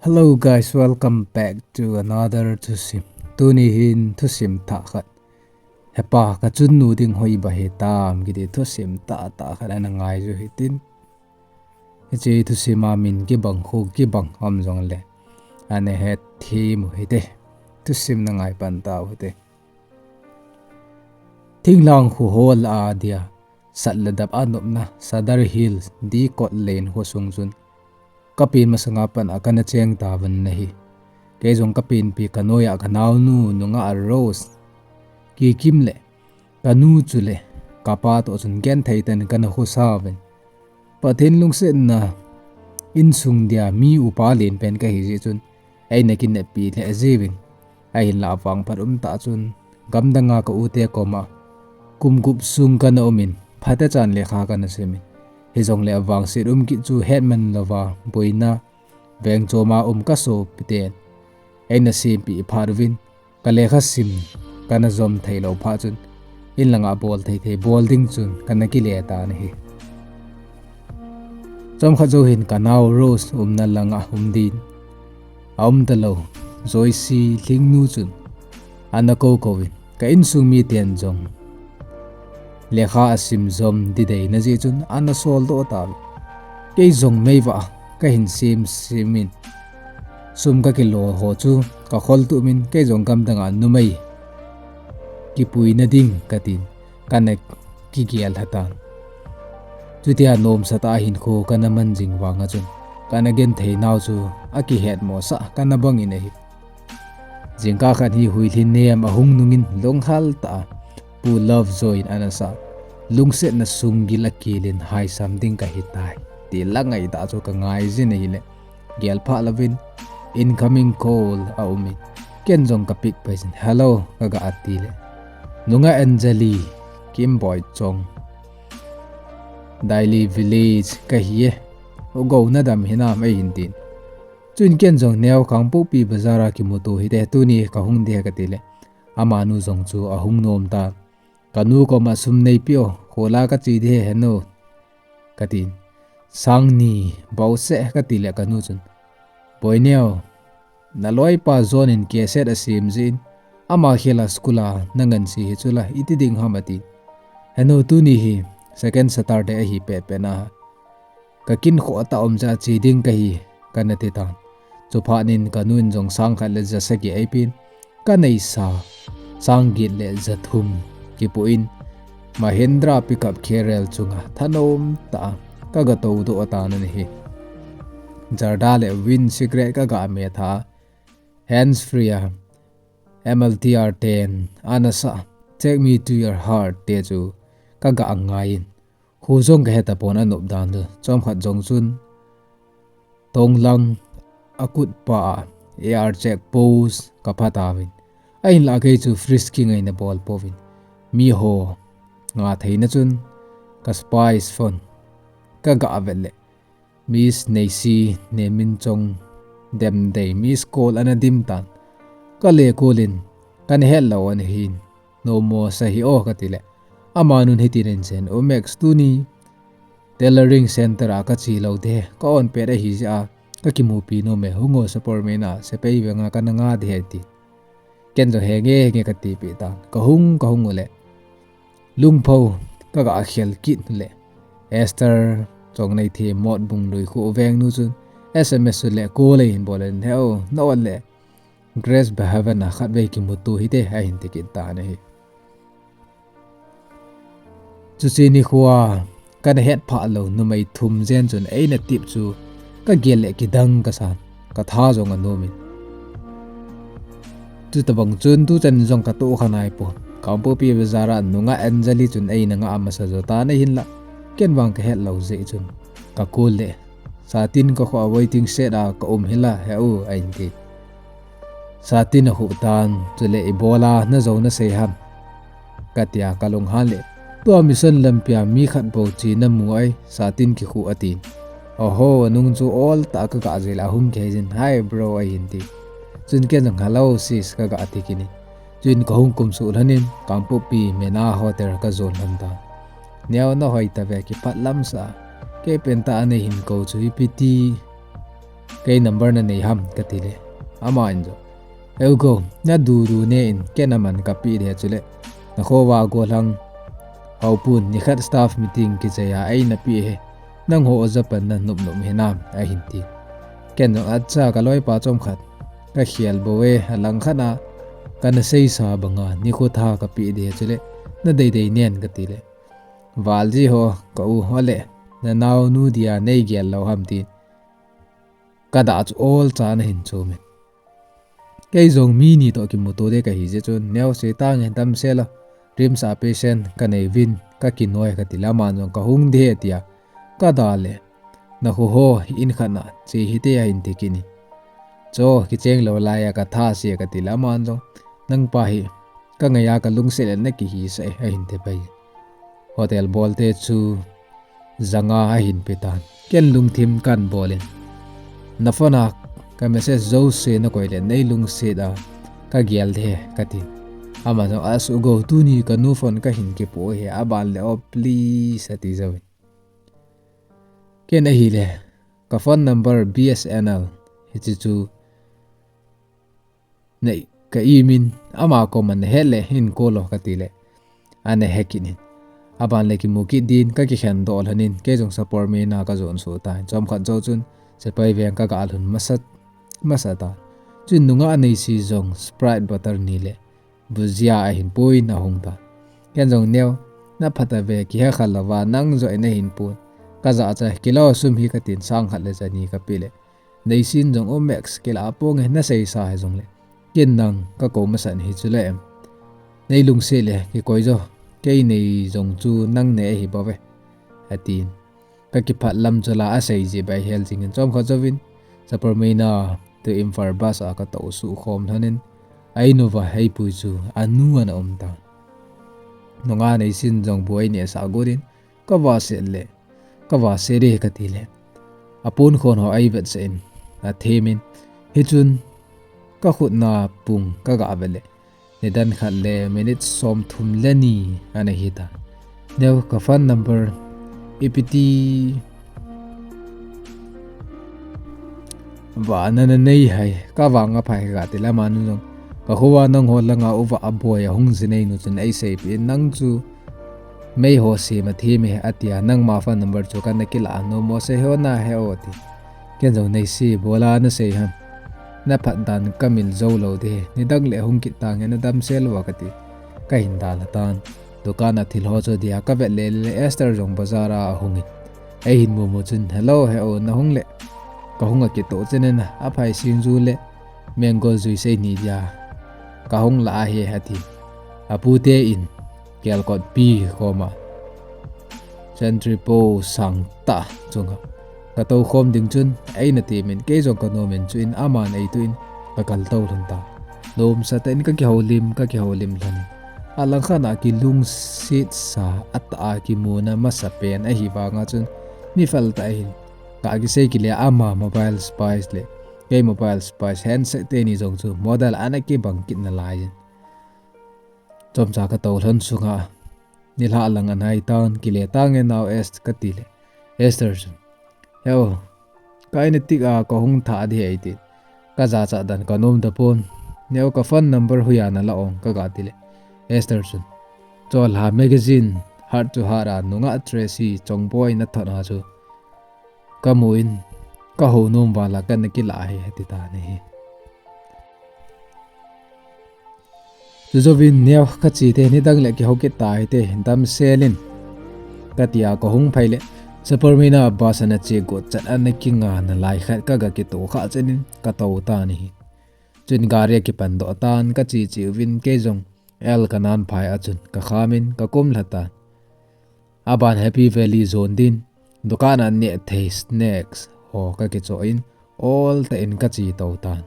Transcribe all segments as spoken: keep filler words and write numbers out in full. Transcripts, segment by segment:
Hello guys, welcome back to another thusim. Tuni hin thusim thah khat. Hepa, ka chunnu ding hoi ba hitam, kiti thusim tah tah khat ana ngai u hitin. Hiche thusim a min kibang, kho kibang um jongle ana hethem u hite. Thusim na ngai pan tau hite. Thinglhang kho hol a dia, sat le dap a nopna Sadar Hills, Dicot Lane kho sung chun, ka pen masanga pat a kana cheng tauvin ahi. Kei jong ka penpi ka noiya ka naonu nungah Rose, Kikim le ka nu chule ka pa toh chun genthei tah in kana khosa uvin. Pathen lungsetna insung dia mi upa lenpen kahi jeh chun, eina kineppi lheh jiuvin. Ahinlah vangphat umtah chun, gamdanga ka u te koma kum gup sung kana umin, phatechan lekha kana simin. Hijongle avangset um kit chu hetman louva, boina, vengchoma um ka sopiten eina sempeh phat uvin, ka lekha sim kana jom thei lou phat chun, in langa bol thei thei bol ding chun kana kile tan ahi. Chomkhat jou hin ka nao Rose umna langa um din aum talou Joyce Lhingnu chun ana kou kouvin, ka insung miten jong lekha asim jom ding deina jeh chun ana soldoh tauvin. Kei jong meivah kahin sem semin, sum ka kilo ho chu ka kholtup in, kei jong gamdanga numei kipuina ding katin, kana kigel lhatan. Chutia nomsatah a hinkho kana man jing vanga chun, kana genthei nau chu akihetmosah kana bangin ahi. Jingkah khat hi huilhin nem ahung nungin lunghel tah a Pu Lovejoy in ana sah, lungsetna sunggil akelin haisam ding kahitai, ti la ngaitah chu ka ngaijin ahile, gelphah louvin incoming call aumin, ken jong ka pick paijin, "Hello," kaga tile, "Nunga Anjali, Kimboichong, Daily Village kahi e, o gou nadam hinam?" eihin tin. Chuin ken jong, "Neo, Kangpokpi Bazar a kimuto hite, tuni kahung ding ahi," katile, amanu jong chu ahung nom tan. "Kanu koma sum neipeh o, khola kache ding ahi, henu," katin. "Sang ni bouseh," katile kanu chun, "Boineo, naloipa John in cassette asem jeh in, ama khela school a nanganse hi chula, iti ding ham?" atin. "Henu, tuni hi second Saturday ahi pehpeh na, kakinkhoh tah um jeh a che ding kahi," kana titan. Chuphat in kanu in jong sang khat le ja sagi eipen, kaneisa sang get le ja thum kipoh in, Mahindra pickup carrier chunga thanom tah a kaga toudoh tan ahi. Jardha le Vin cigarette kaga metha, hands free a M L T R ten ana sah, Take Me To Your Heart te chu kaga ngaiyin, kho jong kahetapon anop dan chu. Chomkhat jong chun, tonglang akutpa a A R check post kapha tauvin, ahinlah kei chu frisking eina bol pouvin, miho nga theina chun ka spy phone kaga vet le, Miss Neisi Neminchong Demdei miss call ana dim tan. Kale call in, "Kana hetlou ana hin, nomo sa hih o," katile, amanun hitin ahin sei, "O Max, tuni tailoring center a kache lou ding ahi, ka-on pet ahi jeh a kakimupi nom e, hung o, Sapormeina Sepai Veng a kana nga ding ahi," ati. Ken jong, "Henge, henge," katipeh tan. Kahung, kahung ule, Lungpho kaga khel kit le, Esther Chongneithi Motbung Lui khu vengnu chun S M S le call eihin bol in, "He o, na-ot le Grace Behaven a khatvei kimuto hite," ahin tikit tan ahi. Chuche nikhoa kana hetphah lou numei thum jen chun eina tip chu kagel le kidang kasan, katha jong anomin. Chutabang chun tuchan jong katoh kha naipon. Kangpokpi Bazar a nunga Anjali chun eina nga amasa jo tan ahinla, ken vang kahetlou jeh chun ka call le, "Satin kakhoa waiting shed a kaum hila, he u," ahin ti. "Satin akhuh tan, chule ibola najo nasei ham?" katia kalunghan le, "Tua mission lampia mi khat bou che namu ai, satin kikhuh," atin. Oho, nung chu ol tah a kaga jui le ahung kihei jin, "Hi bro," ahin ti. Chun ken jong, "Hello sis," kaga ti kit in. Chuin kahung kumsuh lhonin, Kangpokpi Mena Hotel kajon lhon tan. "Neo, nahoi tave, kipah lamsah a. Kei pentah a neihin kou chu ipi ti Kei number nanei ham, kati le. Ama in jong, "Heu go, nadu du ne in, ken aman kapeh ding chule. Nakho va go lang, haopun, nikhat staff meeting kichai a eina peh e. Nangho oja panna nop nop hinam," ahin ti. Ken jong, "Acha, kaloipa chomkhat kakhel bou e, alangkhat a kana seisa banga nikho tha kapeh ding chule, nadei dei nen," kati le. "Val ji ho, ka u, ole, nanaonu dia neigel lou ham?" tin kadah chu olcha ana hin chom in. Kei jong mi ni toh kimuto ding kahi jeh chun, "Neo, sei tange, damsel o. RIMS a patient kanei uvin, kakinoi," kati le, aman jong, "Kahung ding e," tia kadah le, "Nakho ho, in khat na che hite," ahin ti kit in. "Cho, kicheng lou lai a katha se," kati le, aman jong, "Nangpa hi kangai a kalungset le nakihisah e," ahin ti pai. Hotel bolte chu janga ahin pe tan. Ken lungthim kan bol in, "Na phone a ka message jouse nakoi le neilungset a kagel ding e," kati. Ama jong, "Asu go, tuni kanu phone kahin kipoh e, aban le o, please," ati jouvin. Ken ahile, ka phone number B S N L hiche chu nei, ka imin, ama koma nahet le hin call o, kati le, ana he kit in. Aban le kimu kit din, kakikhen doh lhon in, kei jong Sapormeina kajon suh tan. Chomkhat jou chun, Sepai veng kaga lhun masa, masa tan. Chun nungah Neisi jong Sprite bottle ni le bhujia ahin pui in ahung tan. Ken jong, "Neo, naphat a ve, kihe khal lou va, nang joh in nahin pui. Kajah cha, kilo sum hi," katin, sang khat le jani kapeh le, Neisin jong, "O Max, kilah ponge, naseisa hih jongle ken nang kakou masat hi chule em. Neilungset le kikoi jo, kei nei jong chu nang nei ahi bouve," atin. Kakiphat lam chu la asei jeh beh hel jingin, chomkhat jouvin Sapormeina to Imphal bus a katou suh khom lhonin, a in uva heipui chu anu ana um tan. Nungah Neisin jong bu aneh sah got in, "Kava set le, kava set e," kati le, apon khon ho avetsah in, athemin, hichun kakhut na pung kaga vet le, nidan khat le minute somthum le ni ana hitan. "Neo, ka phone number ipi ti vang nana nei ham, kavang aphai," kati le, amanu jong, "Kakhut a nangho langa uva aboi ahung ji nei nu chun eiseipeh in, nang chu meiho sem athem e, atia, nangma phone number chu kana kilah a, nomo sei ho nahe o," ati. Ken jong, "Neisi, ibola nasei ham? Naphat dan kamil jou lou ding, nidang le hung kit tange, nadamsel uva," kati. Kahin dalha tan. Dukan a thil ho chu dia kavet le le Esther jong bazar a ahungin, eihin mumu chun, "Hello, he o, nahung le kahung akitoh chen in, aphai singju le mango juice eini dia kahung lah ahi," ati. Apute in Kelkotpi koma Sentry post sangtah chunga katou khom ding chun, eina temin, kei jong kanomin, chuin aman eituh in kakal tou lhon tan. Nomsa tah in kakihoulim, kakihoulim lhon. Alangkhat a kilungsetsa atah a kimuna masapen ahi vanga chun, mi fel tah ahin, ka kisei kit le ama mobile spice le kei mobile spice handset teni jong chu model ana kibang kit nalaiyin, chomcha katou lhon sunga nilhah lang anai tan, "Kile tange nao Est," kati le, Esther chun, "He o, ka in a tik a kahung thah ding ahi," ati. Kajachat dan kanom tapon. "Neo, ka phone number hoiya nalah ong?" kaga ti le, Esther chun, "Cholha magazine Heart to Heart a nungah Tracy Chongboi nathot a chu kamun, kahou nom vala kana kilah ahi," ati tan ahi. Chujouvin, "Neo, kache te, nidang le kihou kit tahite, damsel in," katia kahung phei le, Sapormeina bus ana che got chan ana kinga nalai khat kaga kitoh kha chen in katou tan ahi. Chuin gari akipan doh tan, kache che uvin, kei jong L Kanan phai a chun kakham in kakum lha tan. Aban Happy Valley jon din, dukan a neh thei snacks ho kakichoh in, ol tah in kache tou tan.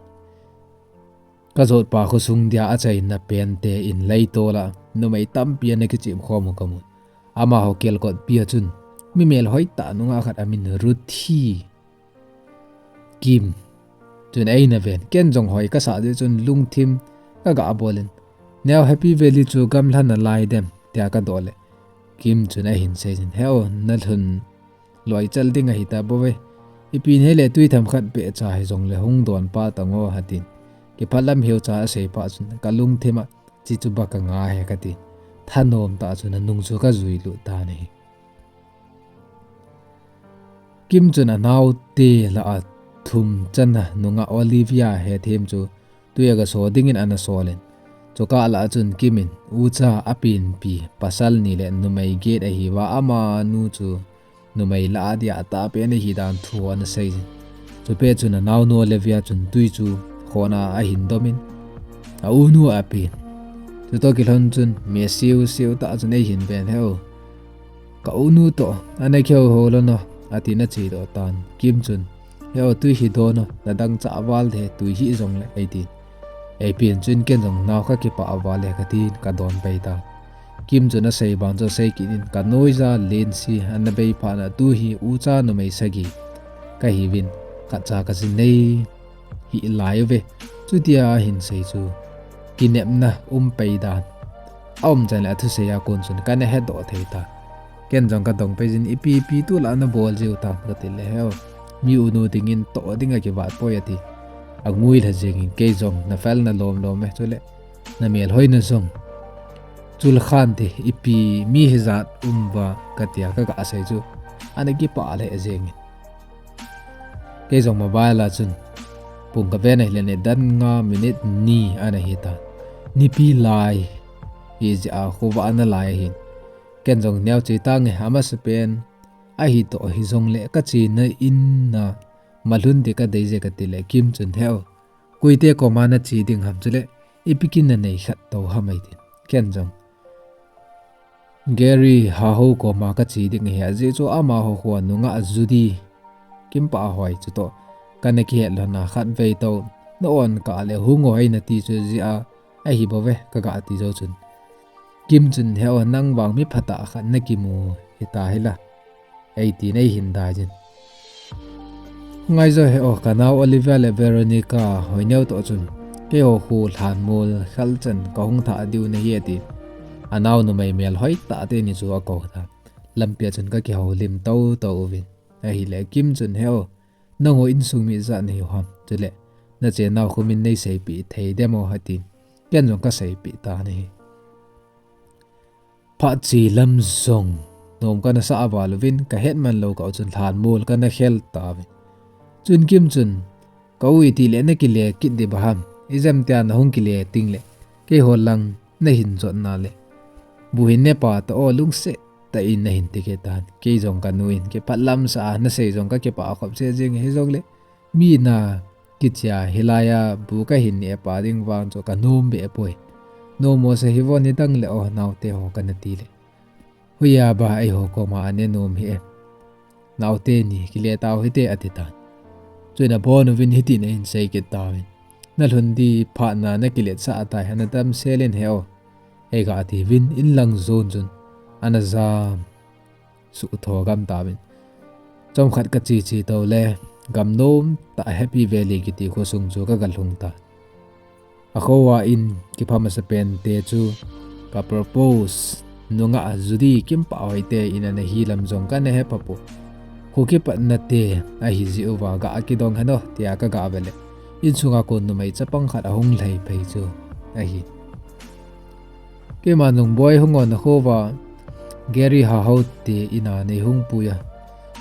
Kajotpa khosung dia achaina pente in leitol a numei tampi ana kichim khom u kamun. Amaho Kelkotpi a chun mi melhoi tah nungah khat amin Ruthi Kim chun eina ven. Ken jong hoi kasah jeh chun lungthim kaga bol in, "Neo, Happy Valley chu gamla nalai dem?" tia kadoh le, Kim chun ahin seiyin, "He o, nalhun loichal ding ahi tabouve. Ipi nahile tui themkhat beh cha hijongle hung don pah tango, atin. Kiphalam hiu cha asei pah chun kalungthim a, chi chu ba kanga he, katin. Thanom tah chun anung chu kajui lut tan ahi. Kim chun anaote lah a thum channa nungah Olivia hethem chu tui a gaso dingin ana solin. Chukah lah a chun Kim in ucha apenpi pasal ni le numei get ahiuva amanu chu numei lah a dia atahpen ahi dan thu ana seiyin. Chupet chun anaonu Olivia chun tui chu khona ahin domin, aunu apen. Chutoh kilhon chun me siu siu tah chun eihin ven, "He u, ka unu toh ana kihou hou lou no," atin achedoh tan. Kim chun, "He u, tui hi don o, nadang chah val de, tui hi jongle," eitin. Eipen chun ken jong nao kakipah val e katin kadon pai tan. Kim chun asei bang chu asei kit in, "Kanoija lense ana bei phat na, tu hi ucha numei sagi kahiuvin, khatcha kajinei hih lai uve," chutia ahin sei chu kinepna um pai dan aum chan le athusei a kon chun kana hedoh thei tan. Ken jong kadong pai jin, "Ipi ipi tulai nabol jiu tam?" kati le, "He u, mi unu dingin toh dinga kivat poi," ati. Angui lha jengin, "Kei jong nafel nalom lom e, chule namelhoina jong chulkhan te, ipi mi hijat um va," katia kaga sei chu ana kipah lheh jengin. Kei jong mobile a chun pung kaven ahile nidan nga minute ni ana hitan. Nipi lai hijeh a khovah ana lai ahin. Ken jong neocha tange, amasapen ahitoh hijongle kachena in a malhun ding kadei je kati le Kim chun, "He u, koite koma nache ding ham, chule ipi kin nanei khat tou ham?" eitin. Ken jong, "Gary Haho koma kache ding ahi, ajeh chu amaho khoa nungah Judy Kimpa hoi chutoh kana kihet lhon a, khatvei tou na-on kah le hung o eina ti chu jeh a ahi bouve," kaga ti jou chun Kim chun, "He u, nang vang mi phatah khat nakimu hita hila," eitin eihin daijin. "Ngai jo he u, kanao Olivia le Veronica hoineo toh chun keiho khu lhanmol khelchan kahung thah diu nahi," ati. Anao numei melhoi tah teni chu akou tan. Lampia chun kakihoulim tou tou uvin. Ahile Kim chun, "He u, nangho insung mi ijat nahiu ham? Chule nachenau khu min neiseipeh thei dem o?" atin. Ken jong kaseipeh tan ahi. Phat che lam jong nom kana sah val uvin, kahet man lou kah u chun lhanmol kana khel tauvin. Chun Kim chun, "Ka u, itile nakile kit ding ba ham? Ijemtia nahung kile tengle keiho lang nahin jotna le bu hin nepa ta o, lungset tah in nahin ti kit tan." Kei jong kanu in kiphalam sah a, "Nasei jong kakipah khop cheh jing, hijongle mi na kichia hilai a bu kahin neh pa ding vang chu kanom be poi. Nom mo sa hi vo, nidang le o naote ho," kana ti le, "Hoiya ba eiho koma ane nom hi e? Naote ni kile tau hite," ati tan. Chuin abon uvin hitin ahin sei kit tauvin, "Nalhun ding phat na nakiletsah tai, ana damsel in he u," eiga tiuvin inlang jon chun ana jam suh tho gam tauvin. Chomkhat kache che tou le, gamnom tah Happy Valley kiti khosung chu kaga lhung tan. Akhoa in kipha masapen te chu ka propose nungah Judy Kimpa hoite in ana hi lam jong kana hepha poi. Kho kipatna te ahi jeh uva ga kidong hen o, tia kaga ve le, insunga kon numei chapang khat ahung lhai phei chu ahi. Keima nung, "Boi, hung o, nakhoa Gary Haho te ina neihung pui a,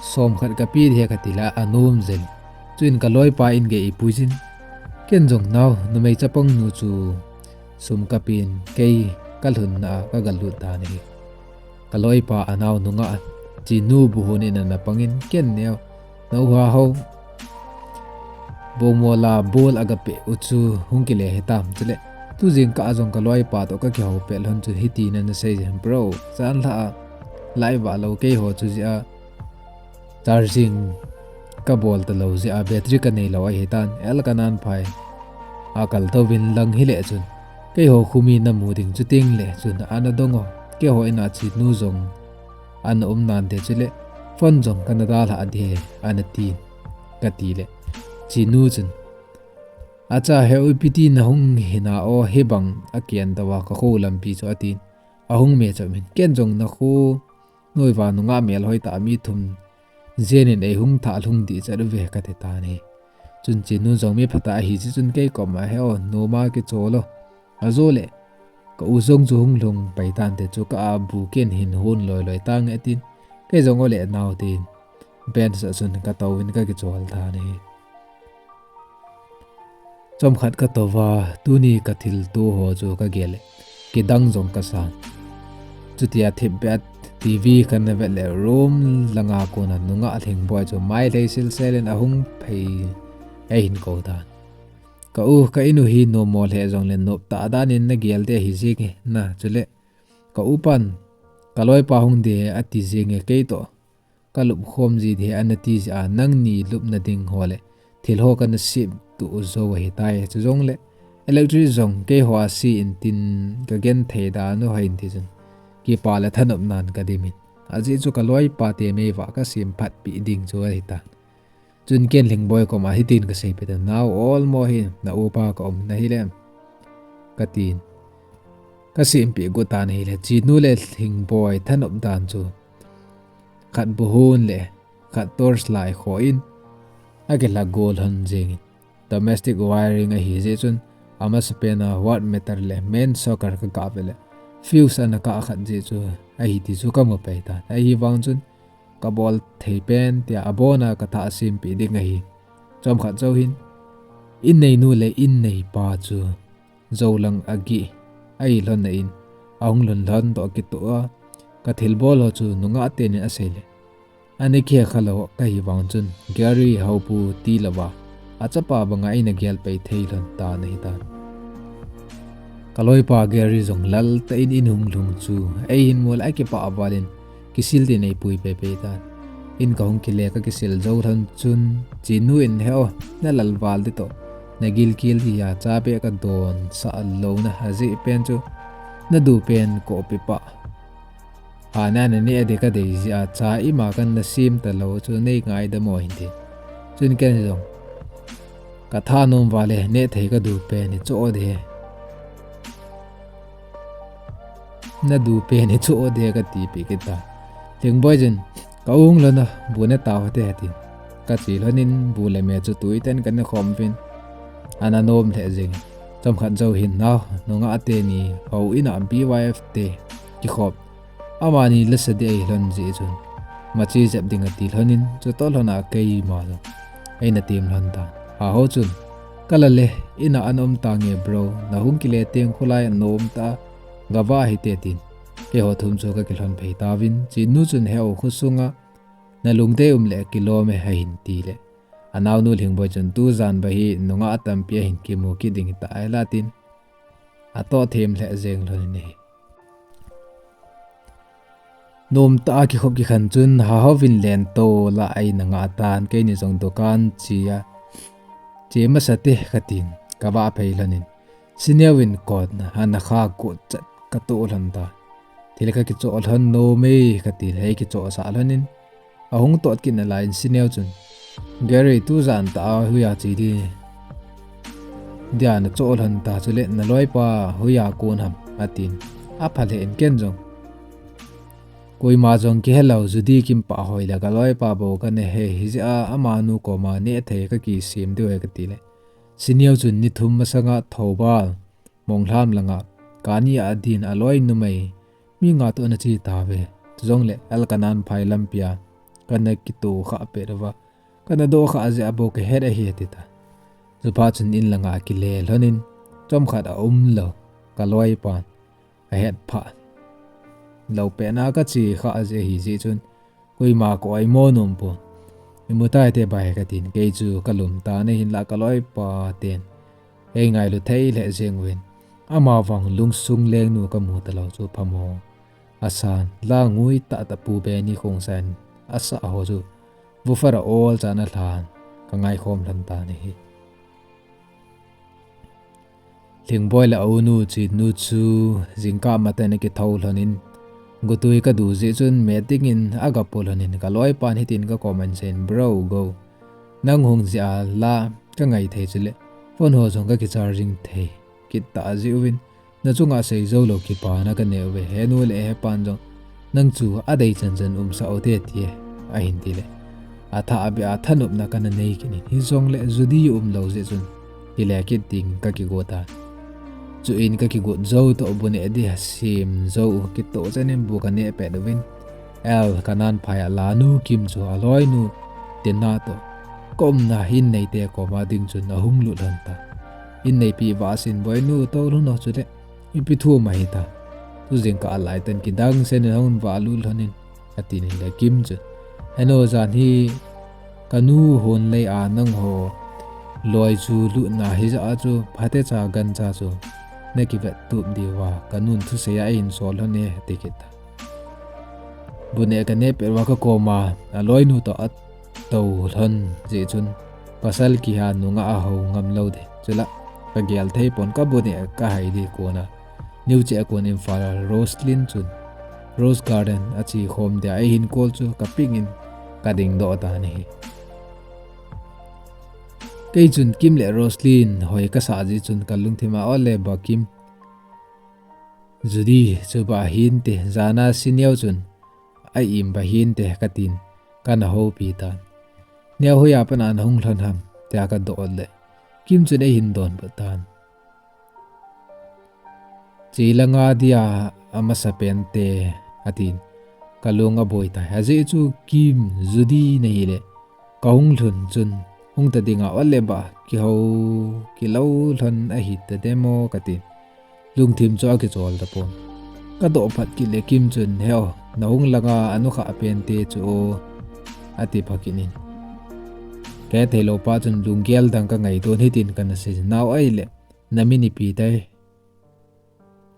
som khat kape ding ahi," kati le anom jeng. Chuin kaloipa in gei eipui jin. Ken jong nao numei chapang nu chu sum kapen, kei kalhunna a kaga lut tan ahi. Kaloipa anao nungah Chinu bu hon in ana pangin, "Ken neo, na u Haho bongmola bol aga peh u chu hung kile hitam?" Chule tu jingkah a jong kaloipa toh kakihou pet lhon chun hitin ana sei jin, "Bro, janlhah a light vah lou keiho chu jeh a charging kabol talou jeh a battery kanei lou ahitan, el kanan phai a kal touvin lang hile chun keiho khu mi namu ding chu tengle chun ana dong o, keiho ina Chinu jong ana um nante, chule phone jong kana dalhah ding ahi," ana tin, kati le Chinu chun, "Acha, he u, ipi ti nahung hina o, hibang akian tou a kakho lampi chu," atin. Ahung me chom in, "Ken jong nakho noiva nungah melhoi tah mi thum Jen in eihung thah lhung dih chat uve kati tan ahi. Chun Chinnu jong mi phatah ahi jeh chun kei koma, "He o, noma kichol o. Ajo le, ka u jong chu hung lhung pai tante chu ka a bu ken hin hon loi loi tange," tin kei jong o le nao tin bench a chun ka touvin ka kichol tan ahi. Chomkhat ka touva, tuni ka thilto ho chu ka gel le, kidang jong ka san. Chutia thipbeh a T V kana vet le, room langa kona nungah Lhingboi chu mai lhei silsel in ahung phei, eihin kou tan. "Ka u, ka inu hi nomo lheh jongle nop tah dan in na gel ding ahi jenge na, chule ka upan ka loipa hung ding ati jenge, kei toh ka lup khom ji ding ana ti jeh a, nangni lupna ding ho le thil ho kana sem tuh jou ahitai. Chujongle electric jong keiho a se in tin ka genthei dan u ahin," ti chun kipa le thanopnan ka dim in, ajeh chu ka loipa te meiva ka sem phatpeh ding chu ahitan. Chun ken Lhingboi koma hitin ka seipeh tan, "Nao, olmo hi na upa ka um na hile," ka tin. Ka sempeh got tan ahile, Chinnu le Lhingboi thanop dan chu khat buhon le khat torch light kho in akilha go lhon jengin, domestic wiring ahi jeh chun, amasapen a watt meter le main socket ka kah vet le, fuse ana kah khat jeh chu ahi ti chu ka mu pai tan. Ahivang chun ka bol thei pen tia abona ka thah sempeh ding ahi. Chomkhat jou hin, in neinu le in neipa chu jou lang ageh ahi lhon na in, ahung lhun lhon toh kitoh a, ka thilbol ho chu nungah tenin asei le, ana kikhe khalou kahi vang chun, Gary hopu tilouva, achapa banga eina gel pai thei lhon tan ahitan. Ka loipa Gary jong lal tah in in hung lhung chu eihin mu le akipah val in, kisil tin eipui pei pei tan. In kahung kile ka kisil jou lhon chun, Chinnu in, "He o, na lal val ding toh, na gilkel ding a cha beh ka donsah louna ajeh pen chu, na du pen koh peh pah. Hana na neh ding ka dei jeh a cha ima kana sem talou chu nei ngaidam o," ahin tin. Chun ken jong ka thanom val le, "Neh thei ka du pen hi choh ding, na du pen hi choh ding," ka tipeh kit tan. Lhingboi chun, "Ka u hung lhon o, bu ne tau hite," atin. Ka che lhon in bu le me chu tui tah in ka ne khom uvin, ana nom lheh jeng. Chomkhat jou hin, nao, nungah teni houin a B Y F te kikhop, amani lasa ding ahi lhon jeh chun, machi jep ding ati lhon in, chutoh lhon a keima jong eina tem lhon tan. Haho chun, "Ka lal e, in a ana um tange bro, na hung kile teng kholai a nom tah a gava hite," tin keiho thum chu ka kilhon phei tauvin, Chinnu chun, "He o, khosunga na lungdei um le kilom e," ahin ti le, anaonu Lhingboi chun, "Tujan va hi nungah tampi ahin kimu kit ding hita," ahi la tin, atoh them lheh jeng lhon in ahi. Nom tah a kikhop kikhen chun, Haho vin lento la eina ngah tan, keini jong dukan che a che masa te ka tin, ka vah phei lhon in, Sineo in kot ana kha got chat ka toh lhon tan. Thil ka kichoh lhon nom e ka ti le, ei kichohsah lhon in, ahung tot kit nalai in Sineo chun, "Gary, tujan tah a hoiya che ding dia na choh lhon ta, chule na loipa hoiya kon ham?" atin. Apha lheh in ken jong, "Koima jong kihe lou, Judy Kimpa hoi le ka loipa bou ka ne e, hijeh a amanu koma neh thei ka kisem diu ahi," ka ti le, Sineo chun, "Ni thum masanga Thoubal Monglham langa kani a din a loi numei mi nga toh na che tauve. Chujongle Alkanan phai lampi a kana kitoh kha pet uva, kana doh kha jeh a bou ka het ahi," ati tan. Chuphat chun in langa kile lhon in, chomkhat a um lou ka loipan ahet pha lou pet na ka che kha jeh ahi jeh chun, koima ka oimo nom pon. "Imu tai te bai," ka tin, kei chu ka lum tan, ahinla ka loipa ten ei ngailu thei lheh jeng uvin, ama vang lungsung lengnu ka mu talou chu phamo asan, la ngui tah tah Pu Benny Khongsai in asah ho chu woofer a ol chan alhan ka ngaikhom lhon tan ahi. Lhingboi le aunu Chinnu chu jingkah matah in akithou lhon in, gotwi ka du jeh chun met dingin aga pu lhon in, ka loipan hitin ka koma ahin seiyin, "Bro, go. Nang hung jeh a la ka ngai thei chule, phone ho jong ka kicharging thei kit tah jeh uvin, na chunga sei jou lou kipana ka nei uve. Henu le hepan jong nang chu adei chan chan umsah ute," ati e, ahin ti le, Athah abeh a thanopna kana nei kit in. Hijongle Judy umlou jeh chun kile kit ding kakigot a. Chuin kakigot jou toh bu neh dia sem jou u kitoh chan in bu kaneh pet uvin, Al, kanan phai a Lanu Kim chu aloinu Tina toh kaumna in neite koma ding chun ahung lut lhon tan. In neipi Vasinboinu, tou lhon o chule, ipi thu um ahi ta. Tu jingkah a lai tan kidang sen in hung valut lhon in, atin ahile Kim chun, Henu, jan hi kanu hon lei a nangho loi chu lutna hijeh a chu phatecha gancha chu nakivet tup diuva kanun thusei a eihin sol lhon e, ati kit tan. Bu neh kaneh pet uva kakoma aloinu toh atou lhon jeh chun pasal kiha nungah ahou ngam lou ding. Chule kagel thei pon, kabu neh kahai ding kona, niuche a kon Imphal a Roslyn chun Rose Garden a che khom dia eihin call chu ka pick in kading doh tan ahi. Kei chun Kim le Roslyn hoi kasah jeh chun kalungthim a, Ole ba Kim, Judy chu ba hinte, jana si neo chun a-im ba hinte, katin kana houpi tan. Neo, hoiya pat a nahung lhon ham, tia kadoh le Kim chun eihin donbut tan. Che langa dia amasapen te, atin kalung aboi tai. Ajeh chu Kim, Judy nahile kahung lhun chun hung ta dinga, ole ba, kihou kilou lhon ahita demo, katin lungthim chu akichol tapon. Kadoh phat kit le Kim chun, Heo, nahung langa anukhah pen te chu o, ati phat kit in. Kathei lou pa chun lunggel dang kangai don hitin kana sei, Nao, ahile namin ipi tai?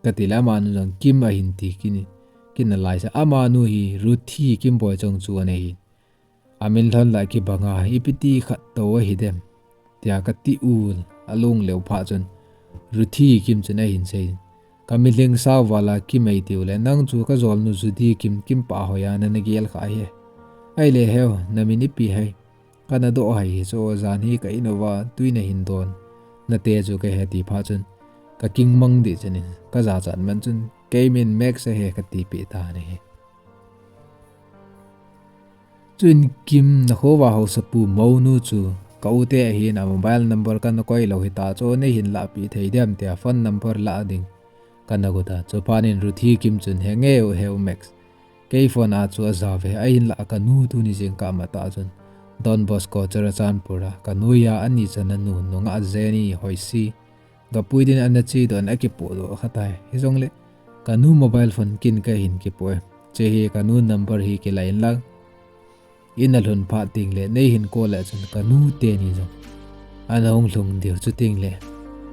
Kati le amanu jong Kim ahin ti kit in, kina laisa, amanu hi Ruthi Kimboi chong chu ana hi. Amin lhon la kibanga, ipi ti khat tou ahi dem, tia kati u, alung leu phat chun Ruthi Kim chun ahin sei, Ka milhing sao vala Kim eitiu le, nang chu kajolnu Judy Kim, Kim pa hoiya nana gel kha hi. Ahile Heo, namin ipi hai? Kana doh hai hi chu, jan hi ka in uva tui nahin don nate chu kahe, ti phat chun kakingmang deh chan in, kajachat man chun, Kei min Max ahi, kati peh tan ahi. Chuin Kim, nakho uva haosapu mounu chu ka u te ahin, a mobile number kana koi lou hita chu, neihin lahpeh thei dem, tia phone number lah ding kana got a. Chuphat in Ruthi Kim chun, Henge u, Heo Max, kei phone a chu ajao ve, ahinlah kanu tuni jingkah matah chun Don Bosco Churachandpur a kanu a ani chana nu nungah Jenny Hoisi gapui din ana chedoh in akipohdoh kha tai. Hijongle kanu mobile phone kin kahin kipoh e. Chehi kanu number hi kilah in lang, in alhun phat tengle neihin call le chun kanu teni jong ana hung lhung diu, chutengle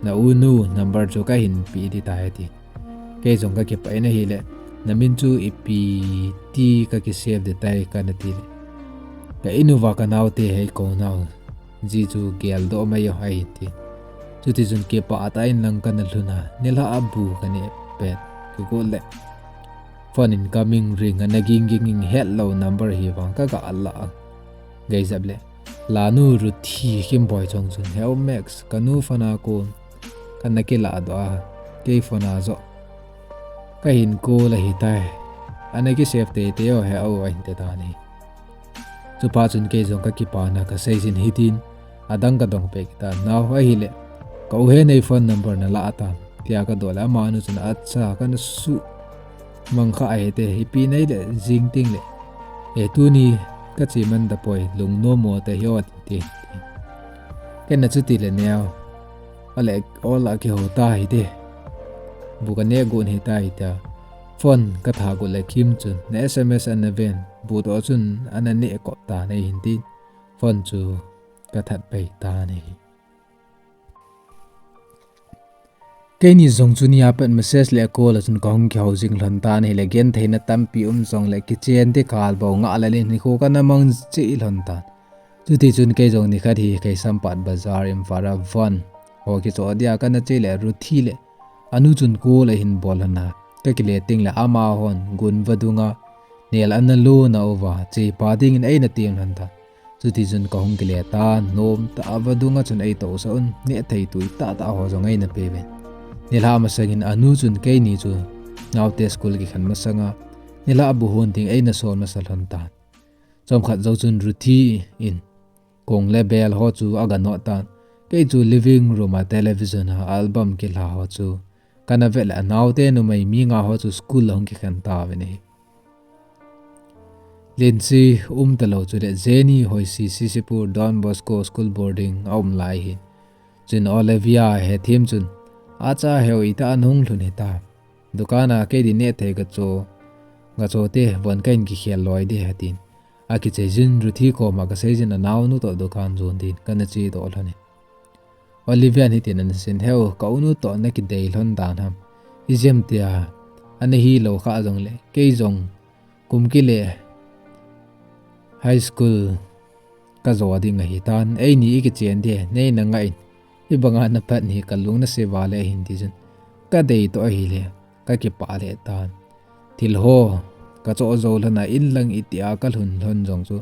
na unu number chu kahin pe ding tai, ati. Kei jong kakipah in, ahile namin chu ipi ti kaki save ding tai, kana tile, Ka in uva kanaote hi kou nau ji chu geldoh mai o, ahin ti. Chutichun kipah tah in lang kana lhun a, nilhah a bu kaneh pet kagot le phone incoming ring ana ging ging in, hetlou number hi vang kaga lah a. Geijep le Lanu Ruthi Kimboi chong chun, Heo Max, kanu phone a kon kana kilahdoh a, kei phone a joh kahin call ahitai. Ana ki save teitei o Heo, ahin ti tan ahi. Chuphat chun kei jong kakipana kaseijin hitin, adang kadong peh kit tan, Nao, ahile ka u he nei phone number nalah tam, tia kadoh le amanu chun, Acha, kana suhmang kha ahite, ipi nahile jing tengle, E, tuni kache man tapoi, lungnom mo te, Heo, ati. Keina chutile Neo, ale, ol a kihou ta hite, bu kaneh got hita, tia phone kathat got le Kim chun na SMS ana ven, bu toh chun ana neh kop tan ahin tin, phone chu kathat pai tan ahi. Keini jong chu nia pat message le call a chun kahung kihou jing lhon tan ahile, gentheina tampi um jongle kichen ding kal bou ngah lel in nikho kana mang cheh lhon tan. Chutichun kei jong nikhat hi Keisamphat Bazar, Imphal a von ho kichoh dia kana che le Ruthi le anu chun call ahin bol lhon a, kakile tengle amahon gun vadunga nel ana lona uva chepa dingin eina tem lhon tan. Chutichun kahung kile tan, nomtah a vadunga chun eitousah un, nehthei tui tahtah ho jong eina peuvin. Nilhah masangin anu chun keini chu naote school kikhen masanga nilhah bu hon ding eina sol masa lhon tan. Chomkhat jou chun Ruthi in kong le bel ho chu aga not tan. Kei chu living room a television a album kila ho chu kana vet le anaote numei mi nga ho chu school a hung kikhen tauvin ahi. Linsi umtalou chule Jenny hoisi Sisipur Don Bosco school boarding a um lai hin. Chun Olivia hethem chun, "Acha, heu ita an hung lhun hita. Dukan a kei din nehthei gacho, gacho te, von kahin kikhel loi ding ahi," atin. Akichai jin Ruthi koma kasei jin anaonu toh dukan jon din kana chedoh lhonin. Olivia in hitin anasei in, "Heu, ka unu toh nakidei lhon dan ham. Ijeh ham tia, ana hilou kha jongle, kei jong kum kile high school kajo ding ahitan, eini ikichen ding, nei nangah in, hibanga napan hi kalung nase val e," ahin ti jin. Kadei toh ahile, kakipah lheh tan. Thil ho kachoh jou lhon a, inlang itia kalhun lhon jong chu,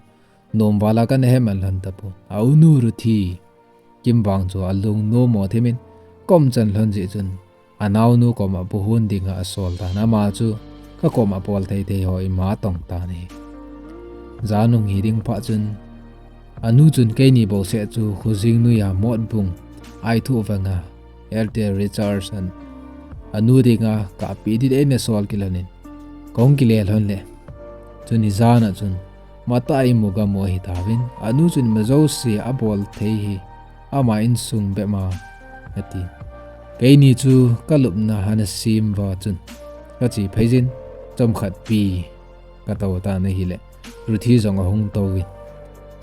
nom vala kana heman lhon tapon. Aunu Ruthi kim vang chu alung nom mo themin, kom chan lhon jeh chun, anaonu koma buhon dinga asol tan, ama chu kakoma bol thei thei ho ima tong tan ahi. Jan hung hi ding phat chun, anu chun keini bouseh chu khojing noiya motbung aithu vanga Airtel recharge an anu dinga kapeh ding eina sol kilhonin, kahung kile lhon le. Chun ijat a chun matah a imu gamu ahitauvin, anu chun ima jouse abol thei hi ama insung bep ma ati. Keini chu kalupna ana sem uva chun kache phei jin, chomkhat pi katou tan ahile, Ruthi jong ahung touvin,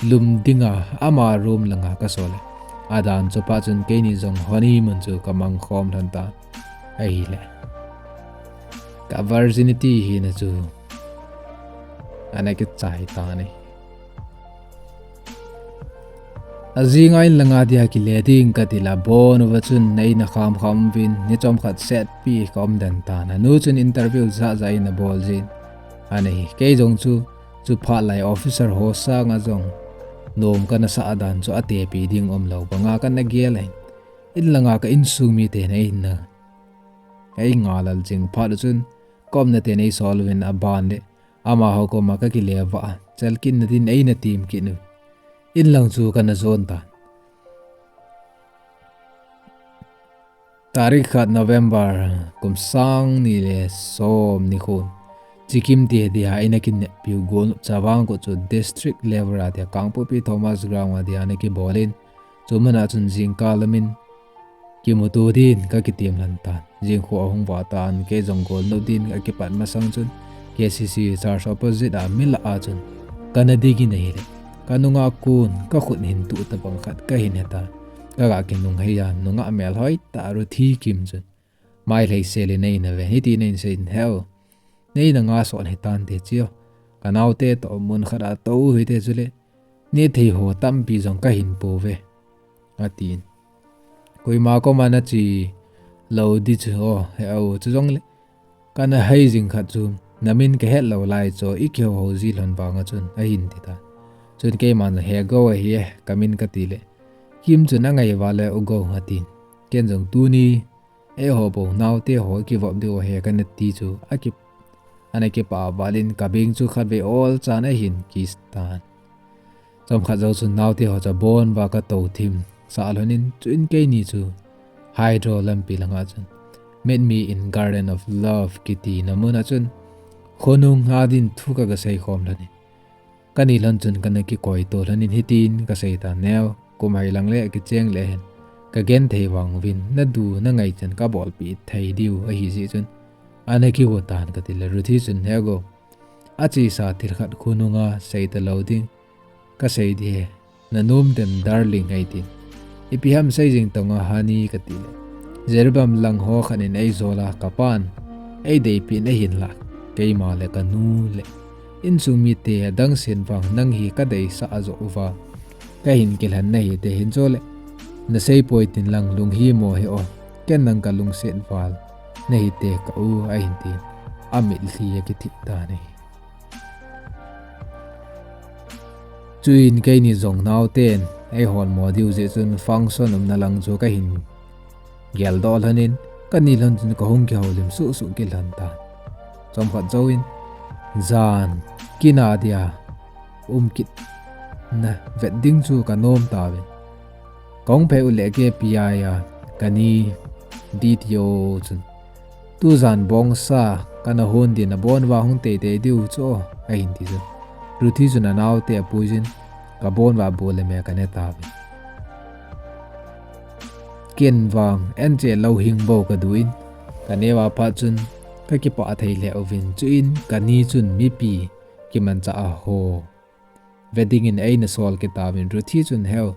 lum dinga ama room langa kasol e. Adan chu phat chun keini jong honeymoon chu kamang khom lhon tan ahile, ka virginity hina chu ana kichai tan ahi. Ajing a inlanga dia kile ding kati le, abon uva chun eina kham kham uvin, ni chomkhat setpi kaum den tan. Anu chun interview jat jat eina bol jin ana hi. Kei jong chu, chu phat lai officer ho sanga jong nom kana sah dan chu atepi ding umlou banga kana gel ahin. Inlanga ka insung miten eina, einga lal jing phat u chun, ka umna ten eisol uvin aban le, amaho koma kakile vah a, chalkitna din eina tem kit u. Inlang chu kana jon tan. Tarik khat November, kum sang ni le som nikhon, Chikim te dia eina kineppiu golnop Chavang Kut chu district level a dia Kangpokpi Thomas Ground a dia ana kibolin, chu muna chun jingkah lamin kimuto din kakitem lhon tan. Jingkah ahung vah tan, kei jong golnop din akipat masang chun, K C C church opposite a milah a chun kana dingin ahile, kanunga kon kakhut hin tuh tabang khat kahin hetan. Kaga kinungheiya, nungah melhoi tah Ruthi Kim chun, mai lhei selin eina ven, hitin einseiyin, "Heu, neina nga son hitante chio. Kanaote toh mun khat a tou hite chule, nehthei ho tampi jong kahin pouve," atin. Koima koma nache lou di chu, o, heu, chujongle kana hei jing khat chu, namin kahet lou lai chu, ikihou hou ji lhon vanga chun, ahin ti tan. Chun keiman, "He Go ahi e, kamin," kati le, Kim chun, "Angai val e, U Go," atin. Ken jong, "Tuni eiho bou naote ho kivop diu ahi," kana ti chu, aki, ana kipah val in kabeng chu khatvei olchan ahin kiss tan. Chomkhat jou chun naote ho chu abon uva katou thim sah lhonin, chuin keini chu Hydro lampi langa chun, "Meet me in Garden of Love" kitina muna chun, khonung a din thu kaga sei khom lhonin, kani lhon chun kana kikoito lhonin hitin kasei tan, "Neo, kum hailang le kicheng le hen, kagenthei vang uvin, nadu nangai chan kabolpeh thei diu ahi jeh chun, ana kigo tan," kati le, Ruthi chun, "He Go, achesa thil khat khonunga sei talou ding kasei ding ahi, nanom dem darling," eitin. "Ipi ham sei jing tonga honey," kati le, "Jiribam lang ho khat in eijola, kapan eideipeh in ahinlah, keima le kanu le insung mite adang sen vang nang hi kadeisah joh uva kahin kilhen nahite, hinchule nasei poi tin lang lunghimo hih o, ken nang kalungset val nahite ka u," ahin tin, amitlhi akithip tan ahi. Chuin keini jong naoten eihol mo diu jeh chun function umna lang chu kahin geldoh lhonin, kani lhon chun kahung kihoulim suhsuh kit lhon tan. Chomkhat jouvin, jan kin a dia um kit na vet ding chu ka nom tauvin. Ka hung phei u le K P I a ka ni D T O chun, "Tujan bongsa kana hon din, abon uva hung teitei diu chu," ahin ti chun, Ruthi chun anaote apuijin, ka bon uva bu le me ka ne tauvin. Ken vang en che lo hing bo ka duin, ka neo a phat chun ka kipah thei lheh uvin, chuin ka ni chun mipi kimanchah a ho ve dingin eina sol kit tauvin. Ruthi chun, "Heu,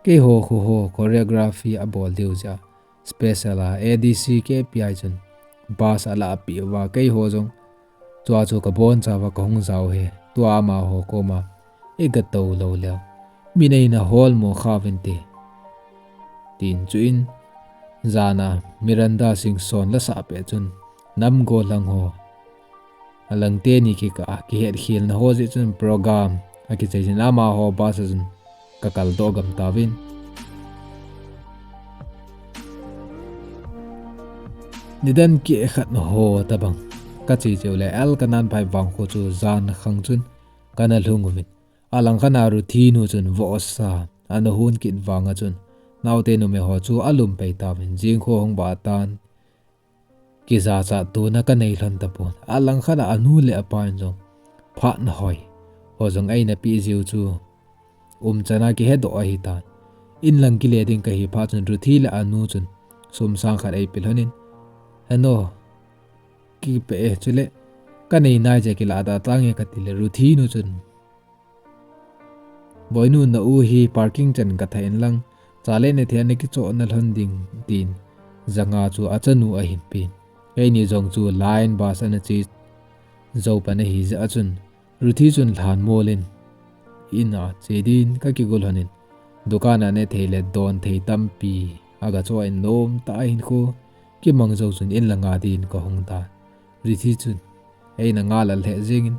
keiho khu ho choreography abol diu jeh a special a A D C K P I chun bus alah peh uva, keiho jong chua chu ka boncha uva ka hung jao e. Tua amaho koma i ga tou lou leu, min eina hol mo kha uvin te," tin. Chuin jan a Miranda Singson la sah peh chun, nam gollhang ho, alang teni kikah a kihet khelna ho jeh chun program akichai jin, amaho bus a chun ka kal doh gam tauvin. Nidan keh khat ho tabang ka che cheu le, Elkanah Phaiwang kho chu jan khang chun kana lhung uvin. Alang khat a Ruthi nu chun vohsa ana hon kit vang a chun, naote numei ho chu alum pei tauvin, jing kho hung ba tan kijachat tona ka nei lhon tapon. Alang khat a anu le apa in jong phat na hoi ho jong eina pe jiu chu umchan a kihe doh ahi tan. In lang kile ding ka hi phat chun Ruthi le anu chun sum sang khat ei pe lhon in, "Heno, kipe e, chule ka nei nai jeh a kilah da tange," ka ti le, Ruthi nu chun, "Boinu, na u hi parking chan ka thah in lang, cha le nathei a na kichoh na lhon ding," tin janga chu achanu ahin pen. Keini jong chu line bus ana che jou pan ahi jeh a chun, Ruthi chun lhan mol in in a che din ka kigo lhon in, dukan a nathei le don thei tampi aga choh in, nom tah a hin kho kimang jou chun in langa din ka hung tan. Ruthi chun eina ngal a lheh jeng in,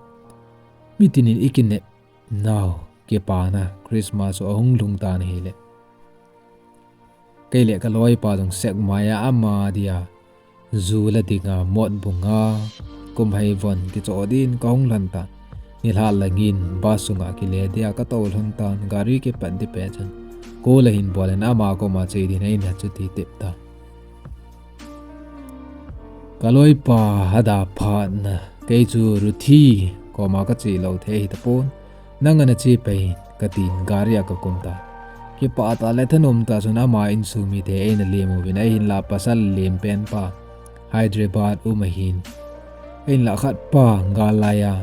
"Mitin in i kinep nau kipana Christmas chu ahung lhung tan ahi le, kei le ka loipa jong sek mai a ama dia ju la dinga mot bunga kum hai von kichoh din ka hung lhon tan. Nilhah lang in bus sunga kile dia ka tou lhon tan, gari kipat di pet chun call ahin bol in ama koma che din eina chuti tep tan. Ka loipa ada phat na, kei chu Ruthi koma ka che lou thei ahi tapon, nang ana che pei in," ka tin gari a ka kum tan. Kipah tah le thanom tah chun ama insung mite eina lem uvin, ahinlah pasal lem pen pa Hyderabad um ahin, ahinlah khat pa gal lai a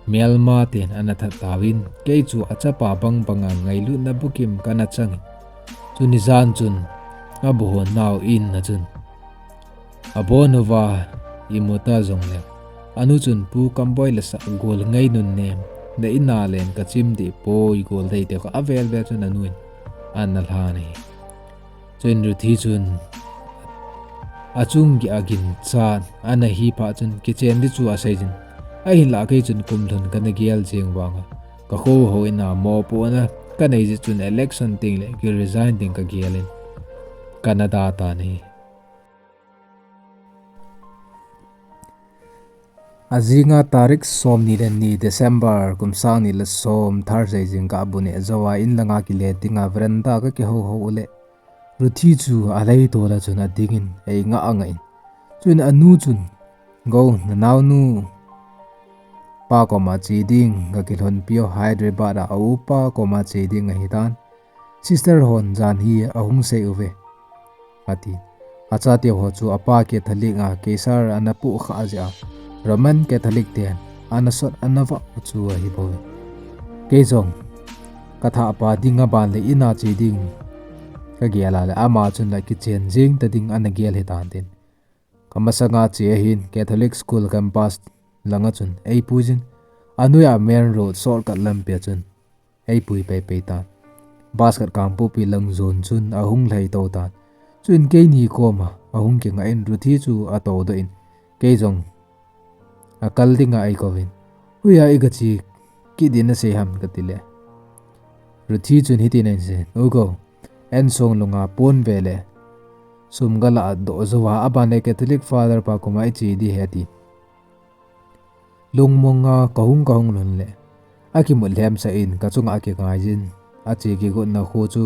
Myanmar ten ana that tauvin, kei chu achapa bang banga ngailutna bukim kana chang in, chuni jan chun abu hon nau in a chun abon uva imu ta jong le, anu chun, "Pu Kamboi le sah gol ngai nun nem, na in a len ka chim dih poi," gol dei te kha avel vel chun anu in ana lhan ahi. Chuin Ruthi chun achung gei a ginchat ana hi phat chun kichen di chu asei jin. Ahinlah kei chun kum lhun kana gel jeng vanga, ka kho ho in a mopohna ka nei jeh chun election teng le ki resign ding ka gel in kana da tan ahi. Ajing a tarik som ni le ni December kum sang ni le som, Thursday jingkah bu neh jou a in langa kile dinga veranda ka kihou hou u le, Ruthi chu alei tol a chun ading in ei ngah ngah in. Chuin anu chun, "Go, na naonu pa koma che ding ka kilhonpi o, Hyderabad a a upa koma che ding ahi tan. Sister hon jan hi ahung sei uve," ati. Achate ho chu apa Catholic a keisar ana puh kha jeh a, Roman Catholic ten ana sot ana vah u chu ahi bouve. Kei jong ka thahpa dinga ban le in a che ding ka gel a le, ama chun la kichen jeng ta ding ana gel hitan tin. Ka masanga che ahin Catholic School campus langa chun ei puijin, anoi a main road shortcut lampi a chun ei pui pei pei tan. Bus khat Kangpokpi lang jon chun ahung lhai to tan. Chuin keini koma ahung kingah in Ruthi chu ato doh in, kei jong akal dinga ei kouvin, "Hoiya i ga che kit ding nasei ham?" ka ti le, Ruthi chun hitin ahin sei, "Ugo, en song lunga pon ve le sum ga lah doh jou a, aban le Catholic Father pa koma i che di ahi," ati. Lungmonga ka hung ka hung lhun le, Akimut lhemsah in kachunga akingaijin, ache kigotna kho chu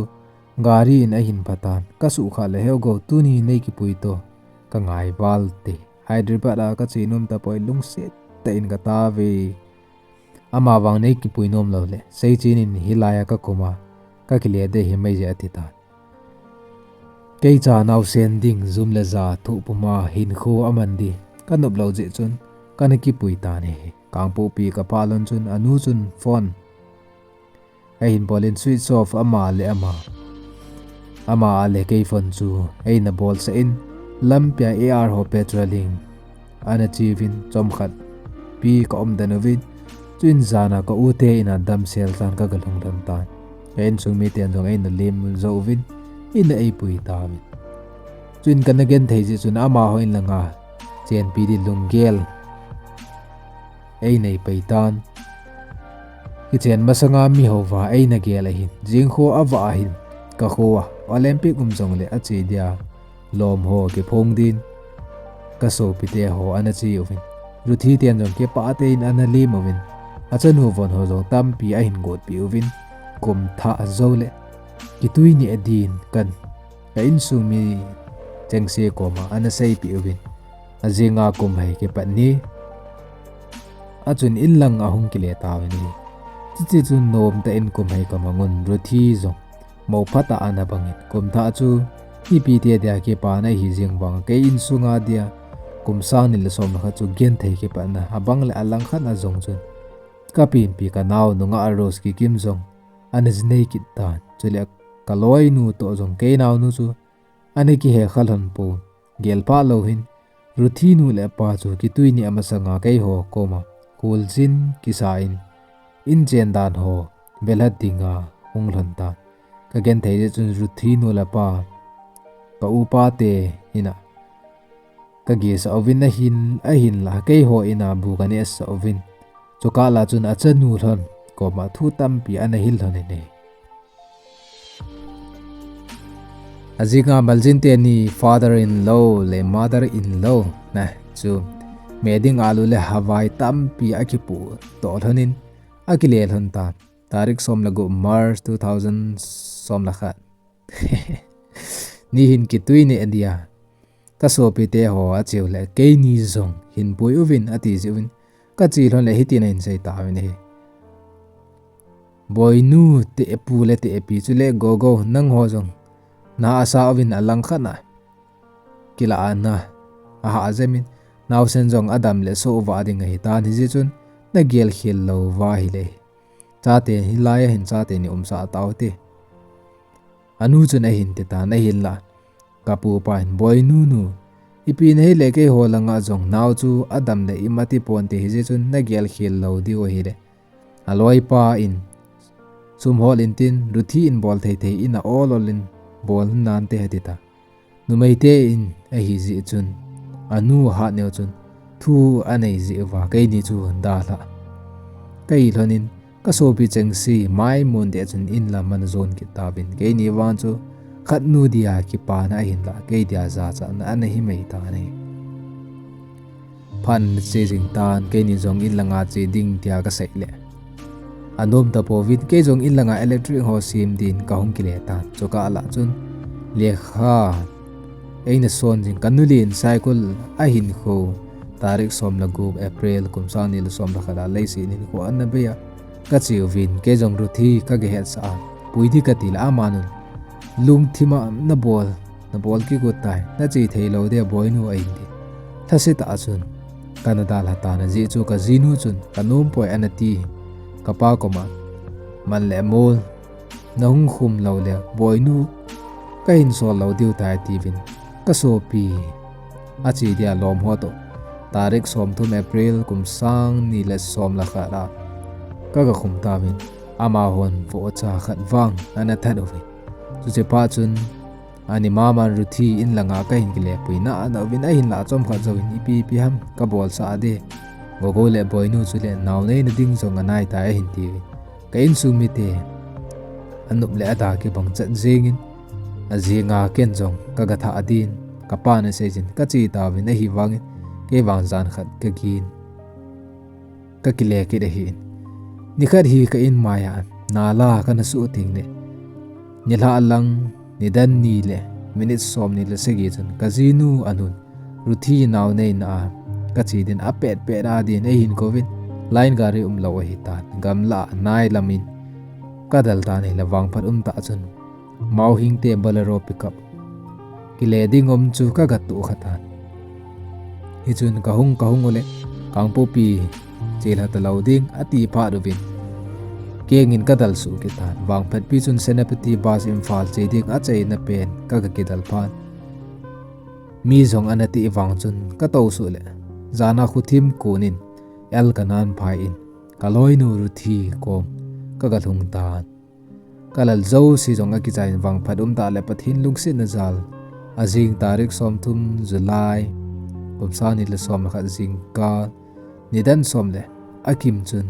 gari in ahin phatan, kasuhkhah le, "He u Go, tuni nei kipui to, kangai val te." Hyderabad a kache nom tapoi, lungset tah in katave. Amavang nei kipui nom lou le, seichen in hilai a kakoma kakile ding ahi mai je, ati tan. Kei cha naosen ding jum le ja thoh puma hinkho aman ding kanop lou jeh chun kana kipui tan ahi. Kangpokpi kapah lhon chun anu chun phone ahin bol in switch off ama le ama. Ama a le kei phone chu eina bolsah in, lampia A R ho patrolling ana che uvin, chomkhat pi ka umden uvin, chuin jan a ka u te in a damsel tan kaga lhung lhon tan. Ka insung miten jong eina lem jou uvin, in a eipui tauvin. Chuin kana genthei jeh chun amaho in langa chenpi ding lunggel einei pai tan. Kichen masanga mi houva eina gel ahin, jingkho avah ahin, kakho a Olympic um jongle ache dia lom ho kiphong din kasopite ho ana che uvin, Ruthi ten jong kipah tah in ana lem uvin, achanu von ho jong tampi ahin gotpi uvin, kum thah jou le kitui neh din kan, ka insung mi chengse koma ana seipeh uvin, ajinga kum hei kipat ni a chun in lang ahung kile tauvin ahi. Chuti chun nomtah in kum hei kamang un, Ruthi jong mou phatah ana bang in, kum thah chu mipite dia kipana ahi jeng vang, kei insunga dia kum sang ni le som le khat chu genthei kipatna abang le alangkhat a jong chun, ka pianpi ka nao nungah Rose Kikim jong ana jinei kit tan. Chule ka loinu toh jong kei naonu chu ana kihe kha lhon pon, gelphah lou hin, Ruthi nu le pa chu kitui neh masanga keiho koma kholjin kisa in, inchen dan ho velhat dinga hung lhon tan. Ka genthei jeh chun Ruthi nu le pa, ka upa te in a kagehsah uvin, ahin, ahinla keiho in a bu kanehsah uvin, chukah la chun achanu lhon koma thu tampi ana hil lhon in ahi. Ajinga Maljin teni father in law le mother in law na chu meding alu le havai tampi akipu toh lhon in, akile lhon tan. Tarik som le gup March two thousand som le khat. Ni hin kitui neh dia, ka sopite ho acheu le keini jong hin pui uvin ati jeh uvin, kache lhon le hitin ahin sei tauvin ahi. Boinu, tepu le tepi chule Gogo, nangho jong na asa uvin alangkhat a kilah a na ahah jep in, naosen jong adam le soh uva ding ahitan, hijeh chun nagel khel lou uva ahile, chate hilai a hin chate ni umsah taute. Anu chun ahin ti tan, ahinla ka pupa hin, Boinu nu, ipi nahile keiho langa jong nao chu adam le ima ti ponte, hijeh chun nagel khel lou diu ahile, aloipa in sum hol intin, Ruthi in bol thei thei in a ol ol in bol nante, ati ta. Numeite in ahi jeh chun, anu hat neo chun thu anei jeh uva keini chu dalha kahi lhon in, ka sopi chengse maimon deh chun in lam ana jon kit tauvin, keini vang chu khatnu dia kipana ahinla kei dia jachatna ana hi mai tan ahi. Phat ana che jing tan, keini jong in langa che ding tia kasei le, anom tapouvin, kei jong in langa electric ho sem din kahung kile tan. Chukah la chun lekha eina son jing, ka nulen cycle ahin kho, tarik som le gup April kum sang ni le som le khat a leiset in hinkho ana bei a, kache uvin, kei jong Ruthi kaga hetsah a, pui ding kati le aman un, lungthim a nabol, nabol kigot tai, nache thei lou dia Boinu, ahin ti. Lhasetah a chun kana dalha tan, ajeh chu ka jinu chun ka nom poi ana ti, ka pa koma man le mol nahung khum lou le Boinu kahin sol lou diu tai, atiuvin, ka sopi ache dia lom ho toh tarik som thum April kum sang ni le som le khat a kaga khum tauvin, amahon vohcha khat vang ana that uvin. Chuche phat chun ani maman Ruthi in langa kahin kile pui nana uvin, ahinla chomkhat jouvin ipi ipi ham kabolsah a de, Gogo le Boinu chule nao neina ding jong anai tai, ahin tiuvin. Ka insung mite anop le ada kibang chat jengin, ajinga ken jong kaga thah din ka pan asei jin, kache tauvin, ahivangin kei vang jan khat kagin, kakile kit ahin. Nikhat hi ka in maiya nala kana suh theng le, nilhah lang nidan ni le minute som ni le sagi chun ka jinu anun, Ruthi nau neina a ka che din apet pet a din eihin kouvin, line gari umlou ahitan, gamla nai lamin ka del tan ahile vangphat umtah chun Mauhing te Bolero pickup kile ding um chu ka gatoh khatan. Hichun ka hung ka hung ule, Kangpokpi chelha talou ding ati phat uvin, kengin ka del suh kit tan. Vangphatpi chun Senapati bus Imphal che ding acheina pen ka ga kidel phat, mi jong ana ti vang chun ka tou suh le, jana khuthim konin Elkananphai in ka loinu Ruthi kom ka ga lhung tan. Ka lal jouse jong akichai in vangphat umtah le Pathen lungsetna jal, ajing tarik somthum July, kum sang ni le som le khat jingkah, nidan som le akim chun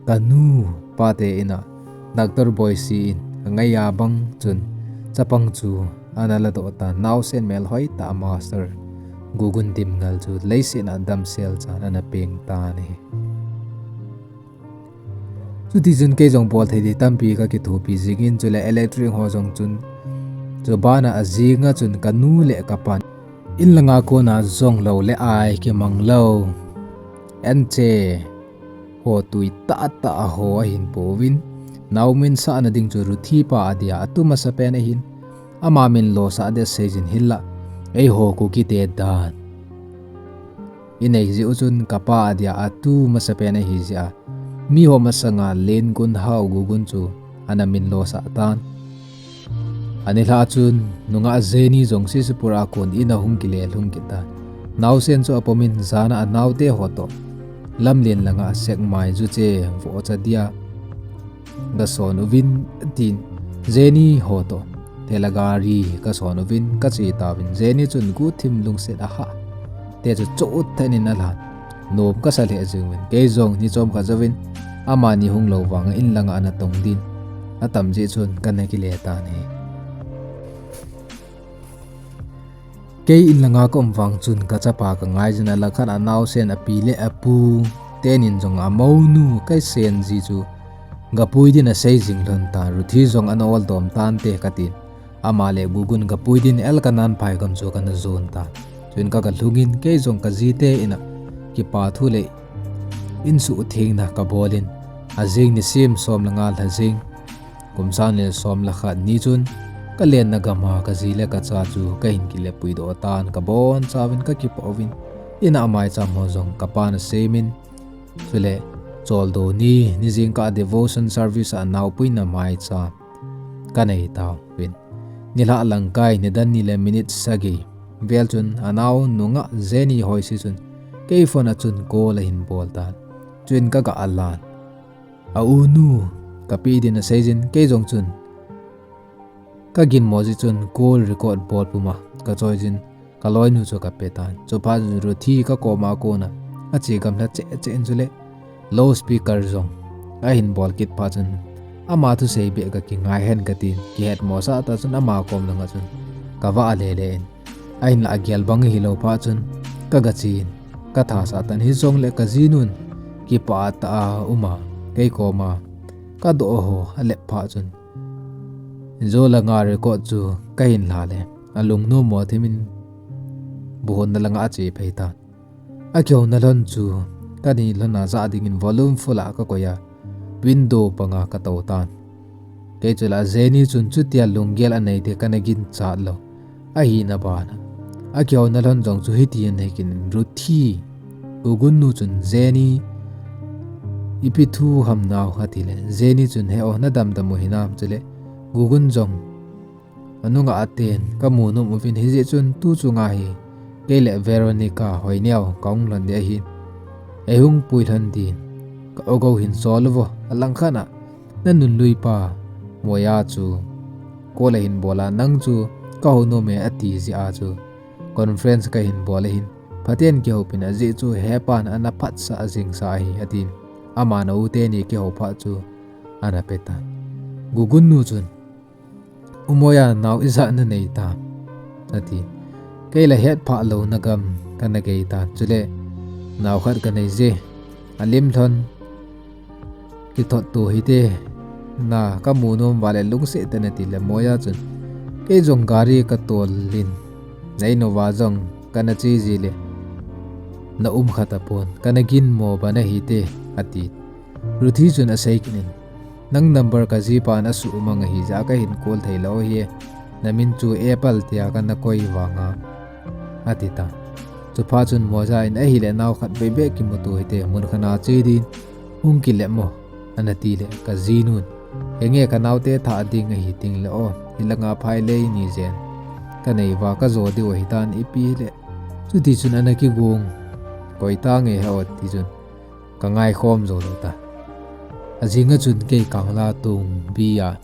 ka nu pate ina Doctor Boisi in angaiya bang chun chapang chu ana ladoh tan, naosen melhoi tah master Gugun Dimngal chu leiset a damsel chan ana peng tan ahi. Chuti chun kei jong bolthei ding tampi ka kithopi jingin, chule electric ho jong chun, chubana ajinga chun ka nu le ka pan in langa kona jong lou le ai kimang lou, anche ho tui tahtah ho ahin pouvin, nau min sahna ding chu Ruthi pa adia atu masapen ahin, ama min losah dia seijin hinlah eiho Kuki te dan inei jeh u chun kapa adia atu masapen ahi jeh a, miho masanga Lengun Hao Gugun chu ana min losah tan. Anilhah chun nungah Jenny jong Sisipur a kon in ahung kile lhung kit tan. Naosen chu apomin jana anaote ho toh lamlen langa Sekmai juche vohcha dia ka son uvin, tin Jenny ho toh thela gari ka son uvin ka che tauvin, Jenny chun guhthim lungset a hah te chu choh tah in alhan, nom ka sa lheh jinguvin, kei jong ni chomkhat jouvin amani hung lou vanga in langa ana tong din atam jeh chun kana kile tan ahi. Kei in langa ka um vang chun ka chapa ka ngai jin a, langkhat a naosen api le apu tenin jong amounu ka sen ji chu gapui din asei jing lhon tan, Ruthi jong ana oldom tante katin, ama le Gugun gapui din Elkananphai gam chu kana jon tan. Chuin ka galhungin kei jong ka jite ina kipa thu le insuhthengna kabolin, ajing nisim som le nga lha jing, kum sang ni le som le khat ni chun ka lenna gama ka ji le ka cha chu kahin kile puidoh tan, kabonchauvin ka kipah uvin, ina amaicham ho jong kapan asemin, chule choldo ni, ni jingkah devotion service a naopuina maicham kanei tauvin, nilhah langkai nidan ni le minute sagi vel chun anao nungah Jenny Hoisi chun kei phone a chun call ahin bol tan. Chuin ka ga alan, a unu kapi din aseijin, kei jong chun ka ginmo jeh chun call record bol puma ka choijin, ka loinu chu ka pe tan. Chuphat chun Ruthi ka koma kona ache gamla cheh cheh in, chule loudspeaker jong ahin bol kit phat chun ama thusei beh ka kingai hen katin, kihetmosah tah chun ama kom langa chun ka vah lele in, ahinlah agel bang ahilou phat chun ka gachen, ka thasah tan, hijongle ka jinun kipah tah a uma kei koma ka doh ho alep phat chun, jo langa record chu kahin lha le, alungnommo thimin buhonna langa ache phei tan. Akihouna lhon chu kani lhona jah dingin volume full a kakoi a, window panga katou tan. Kei chule Jenny chun chutia lunggel anei te kana ginchat lou ahina bana, akihouna lhon jong chu hitin ahi kit in, Ruthi, Gugun nu chun Jenny ipi thu ham nao atile, Jenny chun, he o, nadam dam u hinam, chule Gugun jong anunga aten kamu nom uvin, hijeh chun tu chunga hi kei le Veronica Hoineo kahung lhon ding ahin, eihung pui lhon din ka ogou hin sol uvo, alangkhat a nanunluipa Moya chu call ahin bol a, nang chu kahou nom e ati jeh a chu conference kahin bol ahin, phaten kihoupin, ajeh chu hepan ana phatsah jingsa ahi atin, aman a u teni kihou phat chu ana petan. Gugun nu chun, U Moya, nao ijat nanei tam, ati. Kei la hetphah louna gam kana gei tan, chule nao khat kanei je, alim lhon, kithot to hite, na kamu nom uva le lungset tah in ati le Moya chun, kei jong gari katol in, na in uva jong kana che ji le, na um kha tapon, kana ginmo ban ahite, ati. Ruthi chun asei kit in, nang number kajipan asuhmang ahi jeh a kahin call thei lou ahi, na min chu Apple tia kana koi vanga, ati ta. Chuphat chun Moya in, ahile nao khat vei beh kimuto hite, mun khat a che din hung kile mo, ana ti le, kajinun, henge kanaote thah ding ahi ting le o, hilanga phailei ni jen kanei uva kajo diu ahitan ipi le. Chuti chun ana kigong koi tange he o ti chun, kangai khom jou lou ta. Ajing a chun kei Kangla tung bi a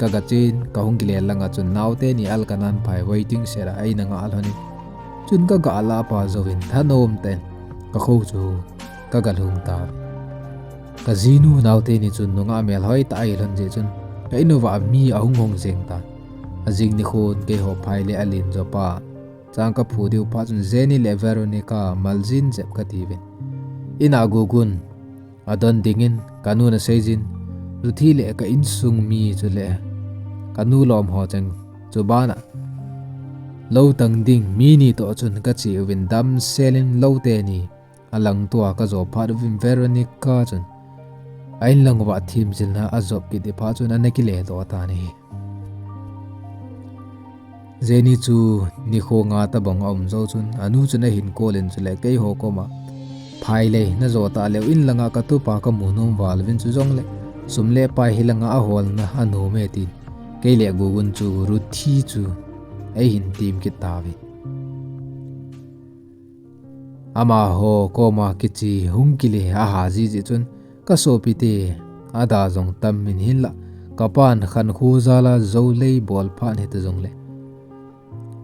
kaga chen, kahung kile langa chun naote ni alkanan phai waiting shed a eina nga lhon in. Chun kaga lah pa jouvin thanom tah in kakho chu kaga lhung ta. Kajinu naote ni chun nungah melhoi tah ahi lhon jeh chun ka in uva mi ahung hong jeng ta. Ajing nikhon keiho phailei alen jo pa chang kaphu diu phat chun Jenny le Veronica maljin jep kati uvin. In a Gugun adon dingin kanun asei jin, Ruthi le ka insung mi chule kanu lom ho cheng chu bana lou tang ding mi ni toh chun kache uvin damsel in lou teni alangtoa kajo phat uvin Veronica chun a inlang uva themjilna ajop kit phat chun ana kile doh tan ahi. Jenny chu nikho nga tabang aum jou chun anu chun ahin call in chule keiho koma, phailei najo ta leu inlanga katupa kamu nom val uvin chujongle sum le pai hilanga aholna anom e tin, kei le Gugun chu Ruthi chu eihin tem kit tauvin. Amaho koma kiche hung kile aha jiji chun, kasopite ada jong tam min hinlah, kapan khankho jala jou lei bol phat hita jongle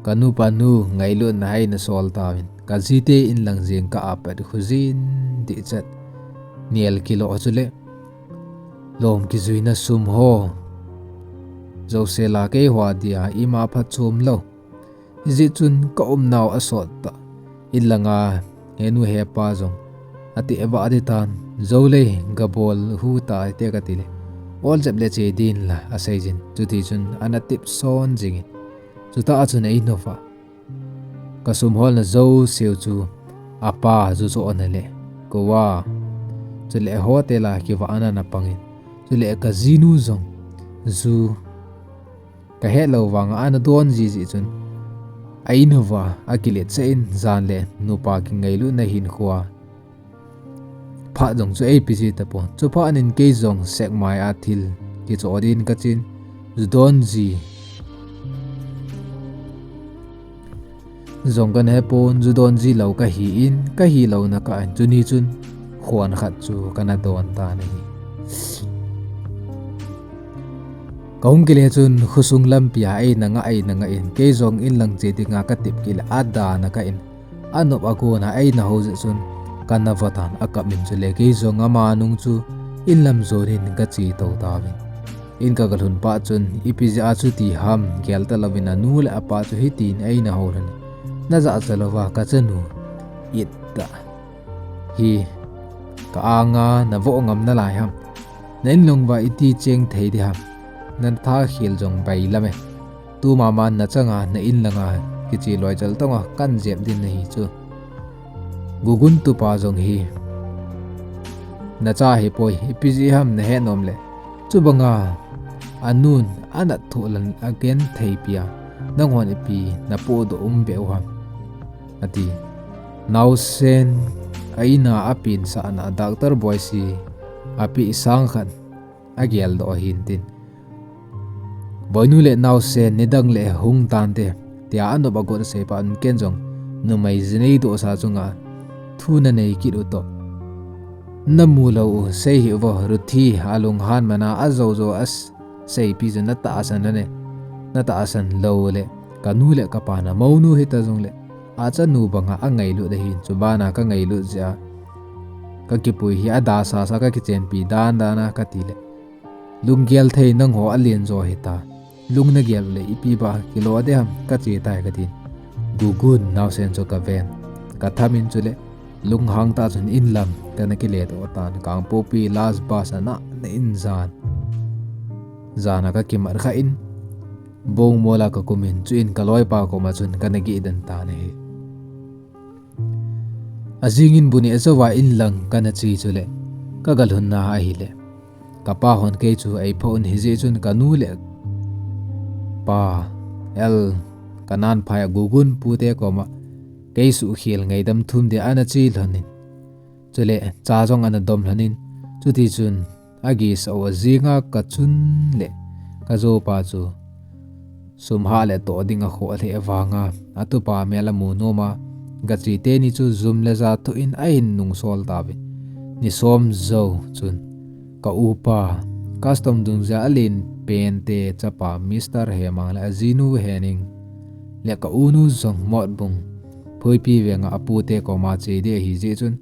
kanupa nu ngailutna eina sol tauvin, kajite inlang jeng ka apat khujin dihchat, nel kilo chule lom kijuina sum ho jouse la keiho dia ima phatchom lou. Hijeh chun kaumnau asot ta. Inlanga henu hepa jong ati eva ati tan, jou lei gabol hu ta te katile, ol jep le che din la asei jin. Chuti chun ana tip son jingin, chutah a chun a in uva kasum holna jouseu chu apa ju chu ana le, kova chule hotel a kivahna ana pangin, chule kajinu jong ju kahet lou vanga ana don jiji chun, a in uva akilet sah in jan le nupa kingailutna hinkhoa phat jong chu eipe ji tapon. Chuphat in kei jong sekmai a thil kicho din kachen, ju don ji jong kana hepon, ju don ji lou kahin, kahilouna kah in chuni chun khon khat chu kana don tan ahi. Kahung kile chun khosung lampia eina nga eina nga in, kei jong inlang che dinga katip kile adana kah in, anop agona eina hou jeh chun kana votan akap in chule kei jong ama nung chu inlam jon in kache tou tauvin. In kaga lhun phat chun ipi jeh a chuti ham gel talouvin anu le apa chu hitin eina hou lhon in, najahcha louva kachanu ittah hi ka anga navoh ngam nalai ham? Na inlang uva iti cheng thei ding ham? Natha khel jong bailam e. Tumaman nachanga na inlanga kiche loi chal tonga kan jep din nahi chu. Gugun tupa jong hi nacha hipoi, ipi jeh ham nahet nom le, chubanga anun anat thoh lan agenthei pia, nanghon ipi napohdoh um beh u ham, ati. Naosen a ina apinsahna Doctor Boise apeh sang khat ageldoh ahin tin, Boinu le naosen nidang le hung tante, tia anop agot asei phat un ken jong numei jinei dohsa chunga thu nanei kit u toh, namu lou u sei hih uvo, Ruthi alunghan mana ajou jou aseipi chu natahsan lou ne, natahsan lou le kanu le kapa na mounu hita jongle achanu banga angailut ahin, chubana kangailut jeh a kakipui hi adasasa kakichenpi dan dana katile, lunggel thei nangho alen jo hita, lung nagel le ipi ba kilo ding ham, kache tai katin. Gugun naosen chu kaven, kathamin chule lunghang tah chun inlam kana kiledoh tan, Kangpokpi last bus ana in jan. Jan a ka kimat kha in, bong mola ka kum in, chuin ka loipa koma chun ka na geh den tan ahi. A jingin bu neh jouva in lang ka na che chule, ka ga lhun na ahile, ka pa hon kei chu ei pho un, hijeh chun ka nu le pa el ka nan phai a gugun pute koma kei suhkhel ngaidam thum dia ana che lhon in, chule cha jong ana dom lhon in, chuti chun a gisa u a jinga ka chun le ka jopa chu sum hah le toh ding a khoh lheh vanga, a tupa mel a mu nom a, ka che teni chu jum le ja thoh in a hin nungsol tauvin. Ni som jou chun ka upa, custom dungjui a alen pente chapa Mister Hemang le a jinu Hening le ka unu jong Motbung Phoipi venga a pute koma che ding ahi jeh chun,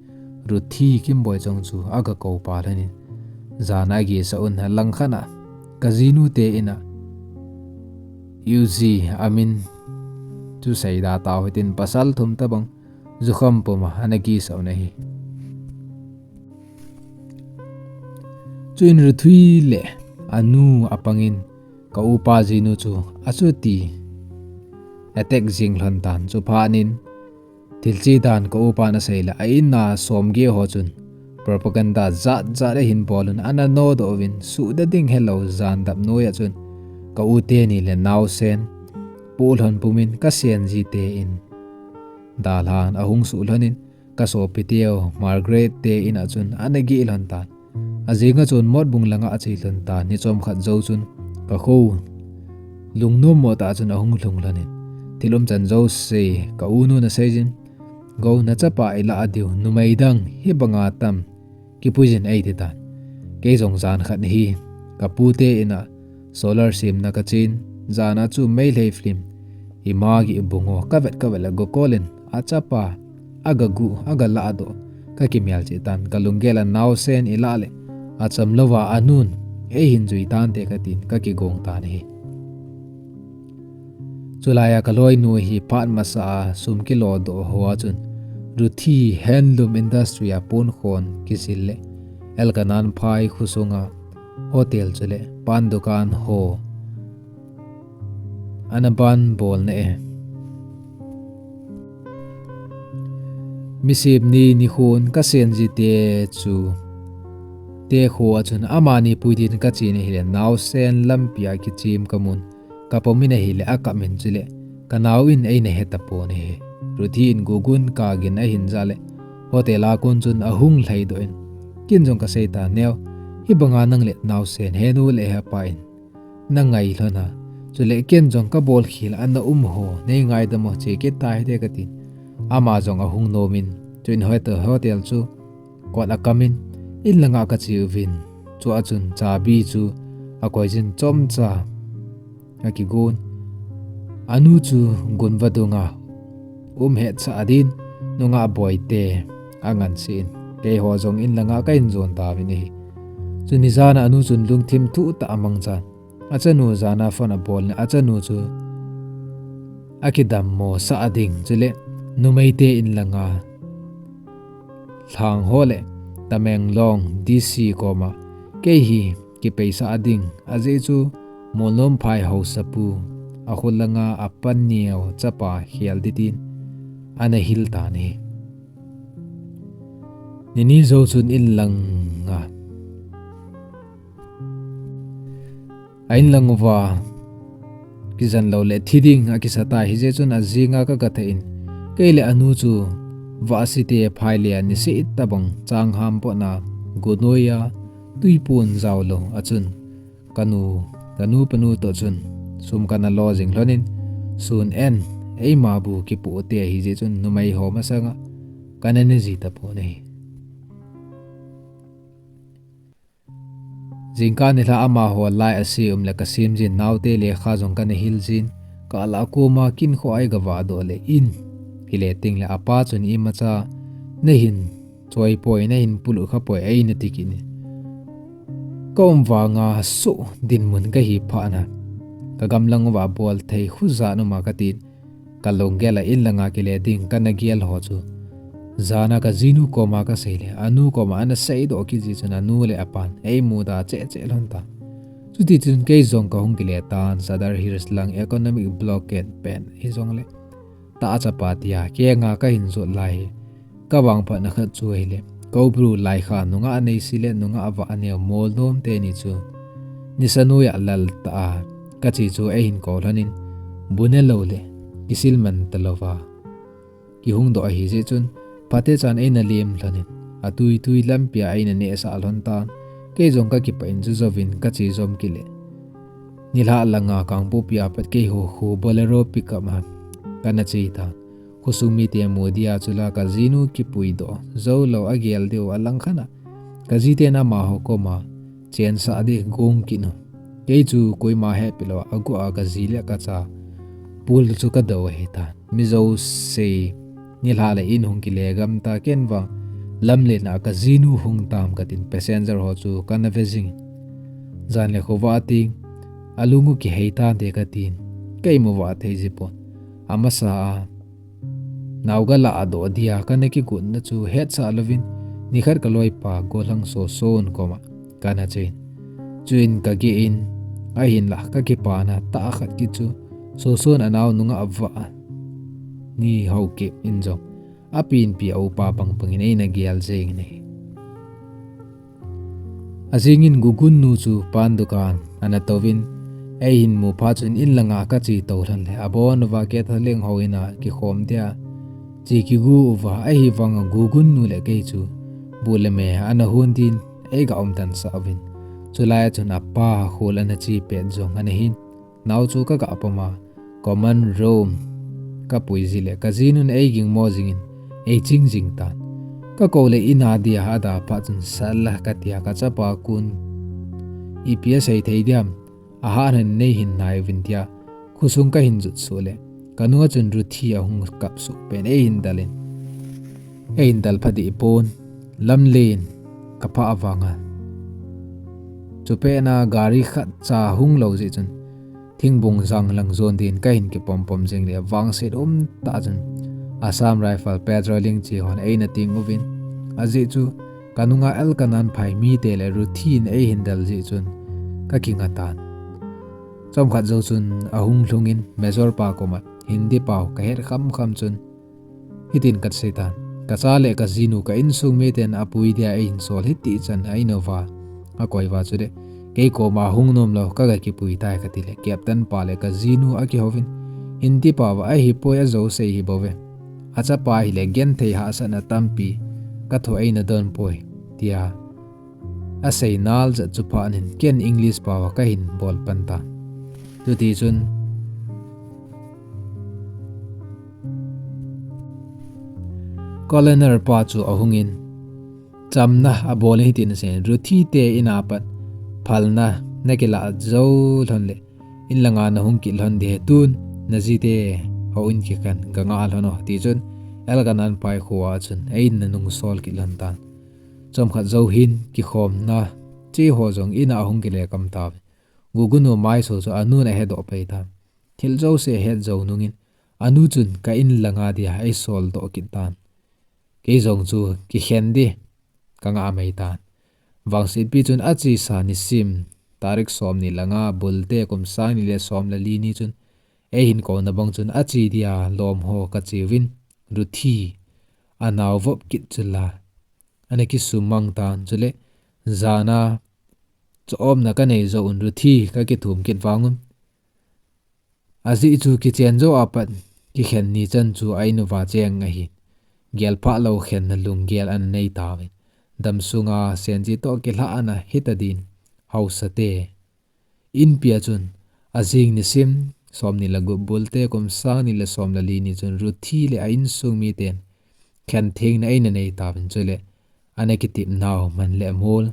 Ruthi Kimboi jong chu a ga kou pa lhon in, jan a gisa un, a langkhat a ka jinu te in a, Yuji, a min chu seida tau hitin, pasal thum tabang jukham puma ana gisa un ahi. Chuin Ruthi le a nu a pangin ka upa jinu chu a chuti attack jing lhon tan, chuphat in thil che dan ka upa na sei le a in a som geh ho chun propaganda jat jat a hin bol un, ana nodoh uvin, suhda ding helou jan dap noi a chun ka u teni le naosen pu lhon pumin ka senji te in dalhan a hung suh lhon in, ka sopi teu Margaret te in a chun ana geh lhon tan. A jinga chun Motbung langa a che lhon tan, ni chomkhat jou chun ka kho lungnom mo tah chun a hung lhung lhon in, thil umchan jouse ka unu na seijin, Go, na chapa i lah diu, numei dang hibanga tam kipuijin ei ti tan. Kei jong jan khat hi ka pute in a solar semna ka chen, jan a chu Meitei film Imagi Bungo ka vet ka vet le go kol in, a chapa a ga gu, a ga lah doh ka kimel cheh tan, ka lunggel a naosen i lah le a cham louva a nun ei hin jui tante ka tin ka kigong tan ahi. Chulai a ka loinu hi phat masa a sum kilo doh ho a chun Ruthi Handloom Industry a pon khon kisil le Elkanan phai khusunga hotel chule pan dukan ho ana ban bol na e. Misip ni nikhon ka senji te chu te kho a chun amani puitin ka chen ahile naosen lampi a kichim ka mun ka pom in ahile a kap in chule ka nao in ei na he tapon ahi. Ruthi in gugun ka gin a hin ja le hotel a kon chun a hung lhai doh in kin jong ka sei ta neo hibanga nang le naosen he nu le he pa in na ngai lhon a. Chule ken jong ka bol khel a na um ho nei ngaidam o che kit ta hite ka tin. Ama jong a hung nom in chuin hotel, hotel chu kot a kam in in langa ka che uvin. Chu a chun chabi chu a koi jin chomcha a kigon. A nu chu gun vadung a um het sa a din nunga boi te a ngan si in. Kei ho jong in langa ka in jon ta vin ahi. Chu ni jan a a nu chun lungthim thuh ta a mang chan. A chanu jan a phone a bol in a chanu chu a kidam mo sa a ding chule numei te in langa lhang ho le Tamenglong D C koma kei hi kipei sa a ding a jeh chu Molnom phai hausapu a khut langa a pa neo chapa khel ditin ana hil ta ni. Nini jou chun in langa a in lang uva kijan lou le thi ding a kisa ta hi jeh chun a jinga ka ga thei in kei le a nu chu vasi te phai le a ni se it tabang chang ham po na gu noi a tui pun jau lou a chun ka nu, ka nu pa nu to chun sum ka na lo jing lhon in sun en eima bu kipu te hi jeh chun numei ho masanga ka na ne ji ta po nei. Jingkah nilhah amaho lai a se um le ka sem jin naote lekha jong ka na hil jin, ka la koma kin kho ai ka vah doh le in. Hile ting le apa chun imacha na hin choi poi, na hin pulut kha poi, ei na ti kit in. Ka um vanga suh dinmun ka hi phat na. Ka gamlang uva bol thei khu jat um a ka tin. Ka lunggel a in langa kile ding ka na gel ho chu Jana kajinu koma kasei le, anu koma ana seidoh kit jeh chun anu le apan eimu da cheh cheh lhon tan. Chuti chun kei jong kahung kile tan, Sadar Hills lang economic blockade pen hijongle, ta achapa tia kenga kahin jot lai hi. Kavangphatna khat chu ahile, Koubru laikha nungah neisi le nungah vah neo mol nom teni chu nisa noiya lal tah a kache chu eihin kou lhonin, bu nelou le kisil man talouva kihung doh ahi jeh chun, phatechan eina lem lhonin, atui tui lampia eina nehsah lhon tan, kei jong kakipah in jujouvin kache jom kit le, nilhah langa Kangpokpi a pat keiho khu Bolero pickup a kana che tan. Khosung mite mu dia chula kajinu kipuidoh joulou agel diu alangkhat a, kajiten amaho koma chensah ding gong kit u. Kei chu koima hepeh louva aguh a kaji le kacha pul chu kadou ahitan. Mi jouse nilhah le in hung kile gam ta, ken vang lamlen a kajinu hung tam katin, passenger ho chu kana ve jingin, jan le khovah teng alung u kihei tante katin, keimu vah thei jipon. Amasa a naoga lah a doh dia kana kigotna chu hetsah louvin, nikhat kaloipa Golhang Soson koma kana chen. Chuin kageh in, ahinla kakipana tah khat kit chu Soson anao nungah vah ni Haokip in jong apinpi a upa pangpangin eina gel jengin ahi. Ajingin Gugun nu chu pan dukan ana touvin, eihin mu phat chun in langa kache tou lhon le, abon uva Catholic ho ina kikhom dia che kigu uva, ahivanga Gugun nu le kei chu bu le me ana hon din eiga umdan sah uvin. Chulai a chun apa khol ana che pet jong ana hin, nao chu kaga pom a, common room kapui jeh le kajinun eigingmo jingin eiching jing tan. Kakou le ina dia ada phat chun salla katia, kachapa kon ipi asei thei diam, ahat hen neihin nai uvin tia khosung kahin jot suh le, kanu a chun Ruthi ahung kap suh pen eihin dalin, eihin dal phadih pon, lamlen kaphah vanga chupet na gari khatcha hung lou jeh chun thingbung jang lang jon din kahin kipom pom jing le, vangset umtah chun Assam Rifle patrolling che hon eina ting uvin, ajeh chu kanunga Elkananphai mite le Ruthi in eihin dal jeh chun kakinga tan. Chomkhat jou chun ahung lhungin Major pa koma Hindi pao kahet khamkham chun hitin kasei tan, kacha le kajinu ka insung miten apui dia eihin sol hiti chan a in uva akoi uva chule, kei koma hung nomlou kaga kipui tai kati le, Captain pa le kajinu akihouvin, Hindi pao a ahipoi, ajouse hibouve, achapa hile genthei hahsatna tampi kathoh eina donpoi, tia asei nal jat chu phatnin ken English pao a kahin bol pan tan. Chuti chun Colonel pa chu ahungin, chamna abol in hitin asei, Ruthi te ina pat phalna nakilah jou lhon le, in langa nahung kit lhon ding ahi, tun najite houin kikhen kanga lhon o, ti chun Elkananphai khoa chun eina nungsol kit lhon tan. Chomkhat jou hin kikhomna che ho jong ina ahung kile kam tauvin, Gugun nu maiso chu anun ahedoh pai tan. Thil jouse ahet jou nungin, anu chun ka in langa dia eisoldoh kit tan. Kei jong chu kikhen ding kanga mai tan. Vangsetpi chun achesa nisim, tarik somni le nga, Bulte, kum sang ni le som le li ni chun eihin kouna bang chun ache dia lom ho kache uvin, Ruthi anao vop kit chula ana kisumang tan, chule jana chu omna kanei jouvin Ruthi kakithum kit vangun, ajeh chu kichen jou apat kikhen ni chan chu a in uva cheng ahin, gelphah lou khenna lunggel ana nei tauvin, damsunga senji toh kilhahna hita din haosate. Inpi a chun ajing nisim, somni le gup, Bulte, kum sang ni le som le li ni chun Ruthi le a insung miten khenthengna eina nei tauvin, chule ana kitepnau man le mol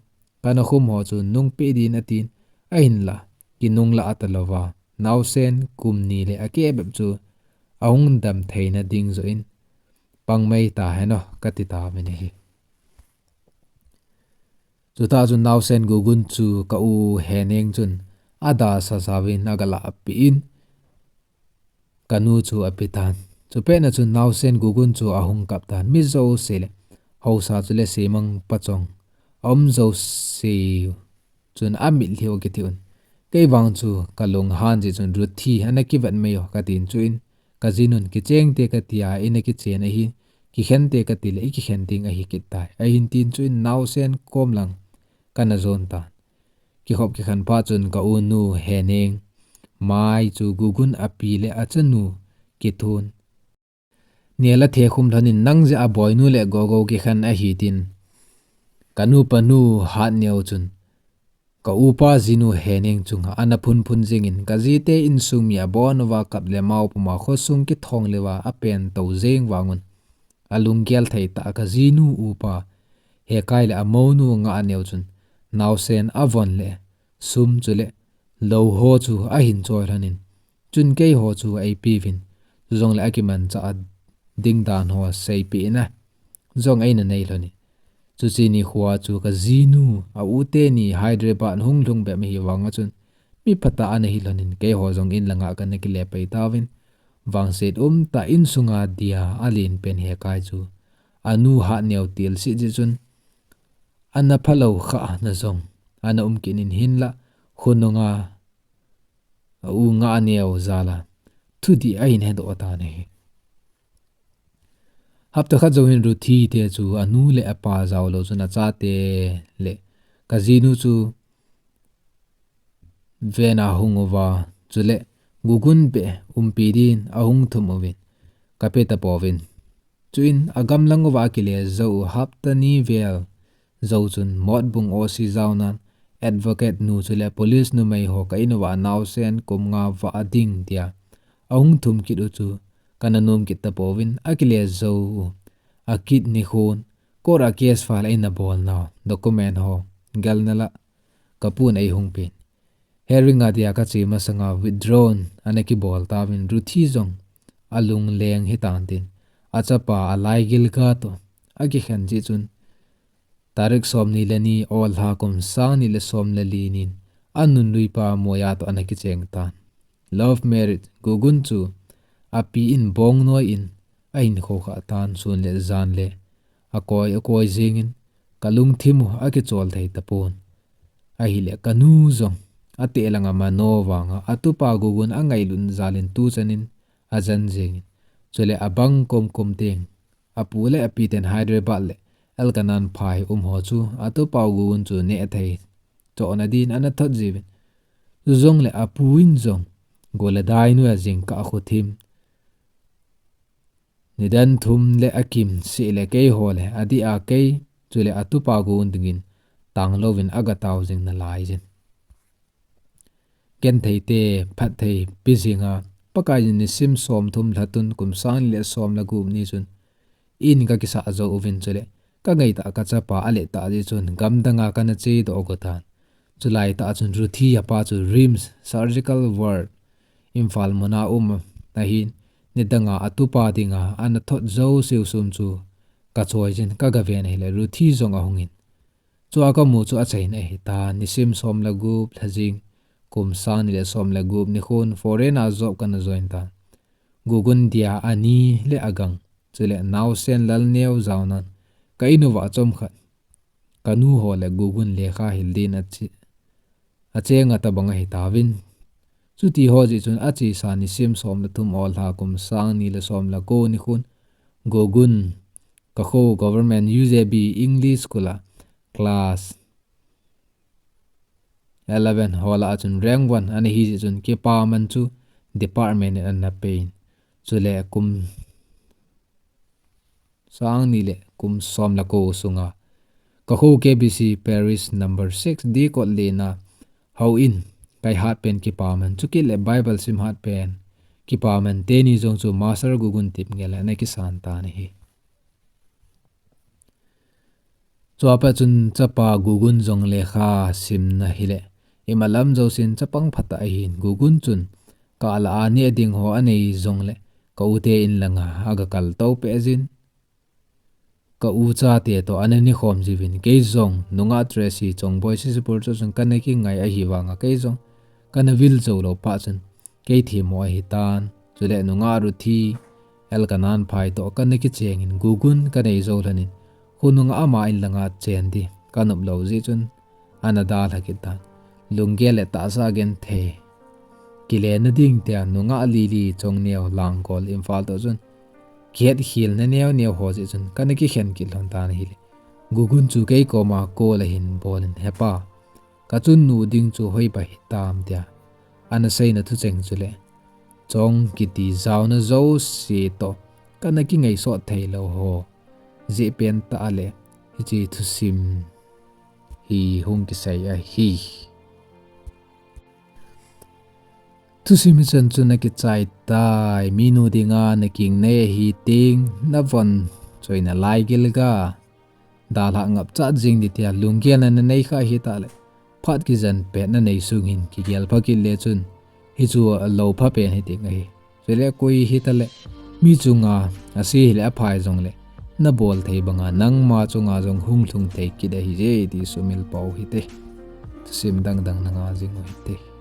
kana khum ho chu nungpeh din atin, ahinla kinunglah atalouva, naosen kum ni le akeh bep chu ahung dam theina ding joh in pangmai ta hen o kati tauvin ahi. Chutah chun naosen Gugun chu ka u Heneng chun adalha sauvin agalah peh in, kanu chu ape tan. Chupet na chun naosen Gugun chu ahung kap tan, mi jouse le haosa chule semang pachong aum jouse chun amitlhi u kiti un. Kei vang chu kalung han jeh chun Ruthi ana kivet mai o katin, chuin kajinun kicheng te katia ina kichen ahi, kikhen te katile ikikhen ding ahi kit tai, ahin tin, chuin naosen kom lang kana jon tan. Kikhop kikhen phat chun ka unu Heneng mai chu Gugun api le achanu kithun nel a thekhum lhonin, nang jeh a boinu le gogo kikhen ahi tin, ka nupa nu Hatneo chun ka upa jinu Heneng chunga ana phunphun jingin, ka jite insung mi abon uva kap le mao puma khosung kithong leuva apen to jeng vangun, alunggel thei tah a ka jinu upa Hekai le amonu Ngahneo chun naosen avon le sum chule lou ho chu ahin choi lhonin, chun keiho chu eipeuvin, chujongle akimanchah a ding dan ho seipeh na jong eina nei lhonin. Chuche nikhoa chu ka jinu a u teni Hyderabad hung lhung bep ahi vanga chun mi phatah ana hi lhonin, keiho jong in langa kana kile pai tauvin, vangset umtah insunga dia alen pen Hekai chu anu Hatneo tilsit jeh chun ana phalou khah na jong ana um kit in, hinlah khonunga a u Ngahneo jal a thudih ahin hedoh tan ahi. Hapta khat jou hin Ruthi te chu anu le apa jaolou chun achate le ka jinu chu ven a ahung uva, chule Gugun beh umpi din ahung thum uvin, ka pe tapouvin. Chuin agamlang uva akile jou u hapta ni vel jou chun Motbung O C jaonan advocate nu chule police numei ho ka in uva naosen kum nga vah ding tia ahung thum kit u chu kana nom kit tapouvin, akile jou u akit nikhon court a case file eina bolnau document ho gelna lah ka pun eihung pen. Hearing a dia kache masanga withdrawn ana kibol tauvin, Ruthi jong alungleng hitan tin, achapa alaigil ga toh akikhen jeh chun, tarik somni le ni, Ollha, kum sang ni le som le li nin anunluipa Moya toh ana kicheng tan. Love marriage, Gugun chu api in bongnoi in ahin khoukhah tan, sun le jan le akoi akoi jengin, ka lungthim u akichol thei tapon. Ahile ka nu jong ateh langa mano vanga atupa Gugun angailut jalin tuchanin ajen jengin, chule abang komkom teng apu le api ten Hyderabad le Elkanan phai um ho chu atupa Gugun chu neh thei chohna din ana thot jiuvin, chujongle apu in jong go le dai noiya jingkah khothim nidan thum le akim seh le keiho le adih a kei chule atupa Gugun dingin tanglouvin agatao jing nalaiyin, genthei te phatthei pe jinga, Pakaiyin nisim somthum lha tun kum sang ni le som le gup ni chun in kakisah jou uvin, chule kangaitah kachapa aletah jeh chun gamdanga kana chedoh go tan. Chulaitah chun Ruthi apa chu RIMS Surgical Ward Imphal muna um ahin, nidanga atupa dinga ana thot jouseu sum chu kachoiyin kagaven ahile Ruthi jong ahungin, chua kamu chu achaina ahitan, nisim som le gup lha jing, kum sang ni le som le gup nikhon foreign a job kana join tan. Gugun dia ani le agang, chule naosen Lalneo jaonan ka in uva chomkhat kanu ho le Gugun lekha hil din ache, achenga tobang ahitauvin. Chutiho jeh chun achesa nisim som le thum, Ollha, kum sang ni le som le ko nikhon Gugun, Kakhou Government U J B English School a class eleven holah a chun rank one ana hi jeh chun kipaman chu department in ana pein, chule kum sang ni le kum som le ko sunga Kakhou K B C Parish number six D kot lena houin kaihat pen kipaman, chukit le Bible simhat pen kipaman teni jong chu Master Gugun Tipngel ana kisan tan ahi. Chua pat chun chapa Gugun jong lekha simna hile imalam jousen chapang phatah ahin, Gugun chun kalah a neh ding ho anei jongle ka u te in langa agakaltou peh jin, ka u chate toh ana nekhom jiuvin, kei jong nungah Tracy Chongboi Sisipur chu chun kana kingai ahivanga kei jong kana vil joulou pah chun kei themmo ahitan, chule nungah Ruthi Elkanah phai toh kana kichengin gugun kanei jou lhonin, khonunga ama in langa chen di kanop lou jeh chun, ana dalha kit tan. Lunggel le tahsa genthei, kilenna ding tia nungah lili chongneo langkol Imphal toh chun, kihetkhelna neo neo ho jeh chun kana kikhen kit lhon tan ahile, gugun chu kei koma call ahin bolin, Hepa, kachunnu ding chu hoipa hitam tia ana seina thucheng chule, chong kiti jaona jouse toh kana kingaisot theilou ho jeh pen tah le hiche thusim hi hung kisei ahi. Thusim hichan chun akichai tai. Minu dinga nakingnei ahi teng, navon choina lai gilga, dalhah ngapchat jing di tia lunggelna nanei kha ahitah le, phat kijen pet nanei sung hin kigelpha kit le chun, hichu alou pha pen hiding ahi. Chule koi hitale, mi chunga ase hile aphai jongle, nabol thei banga nangma chunga jong hung lhung thei kit ahije ti sumil pou hite. Thusim dangdang nanga jing u hite.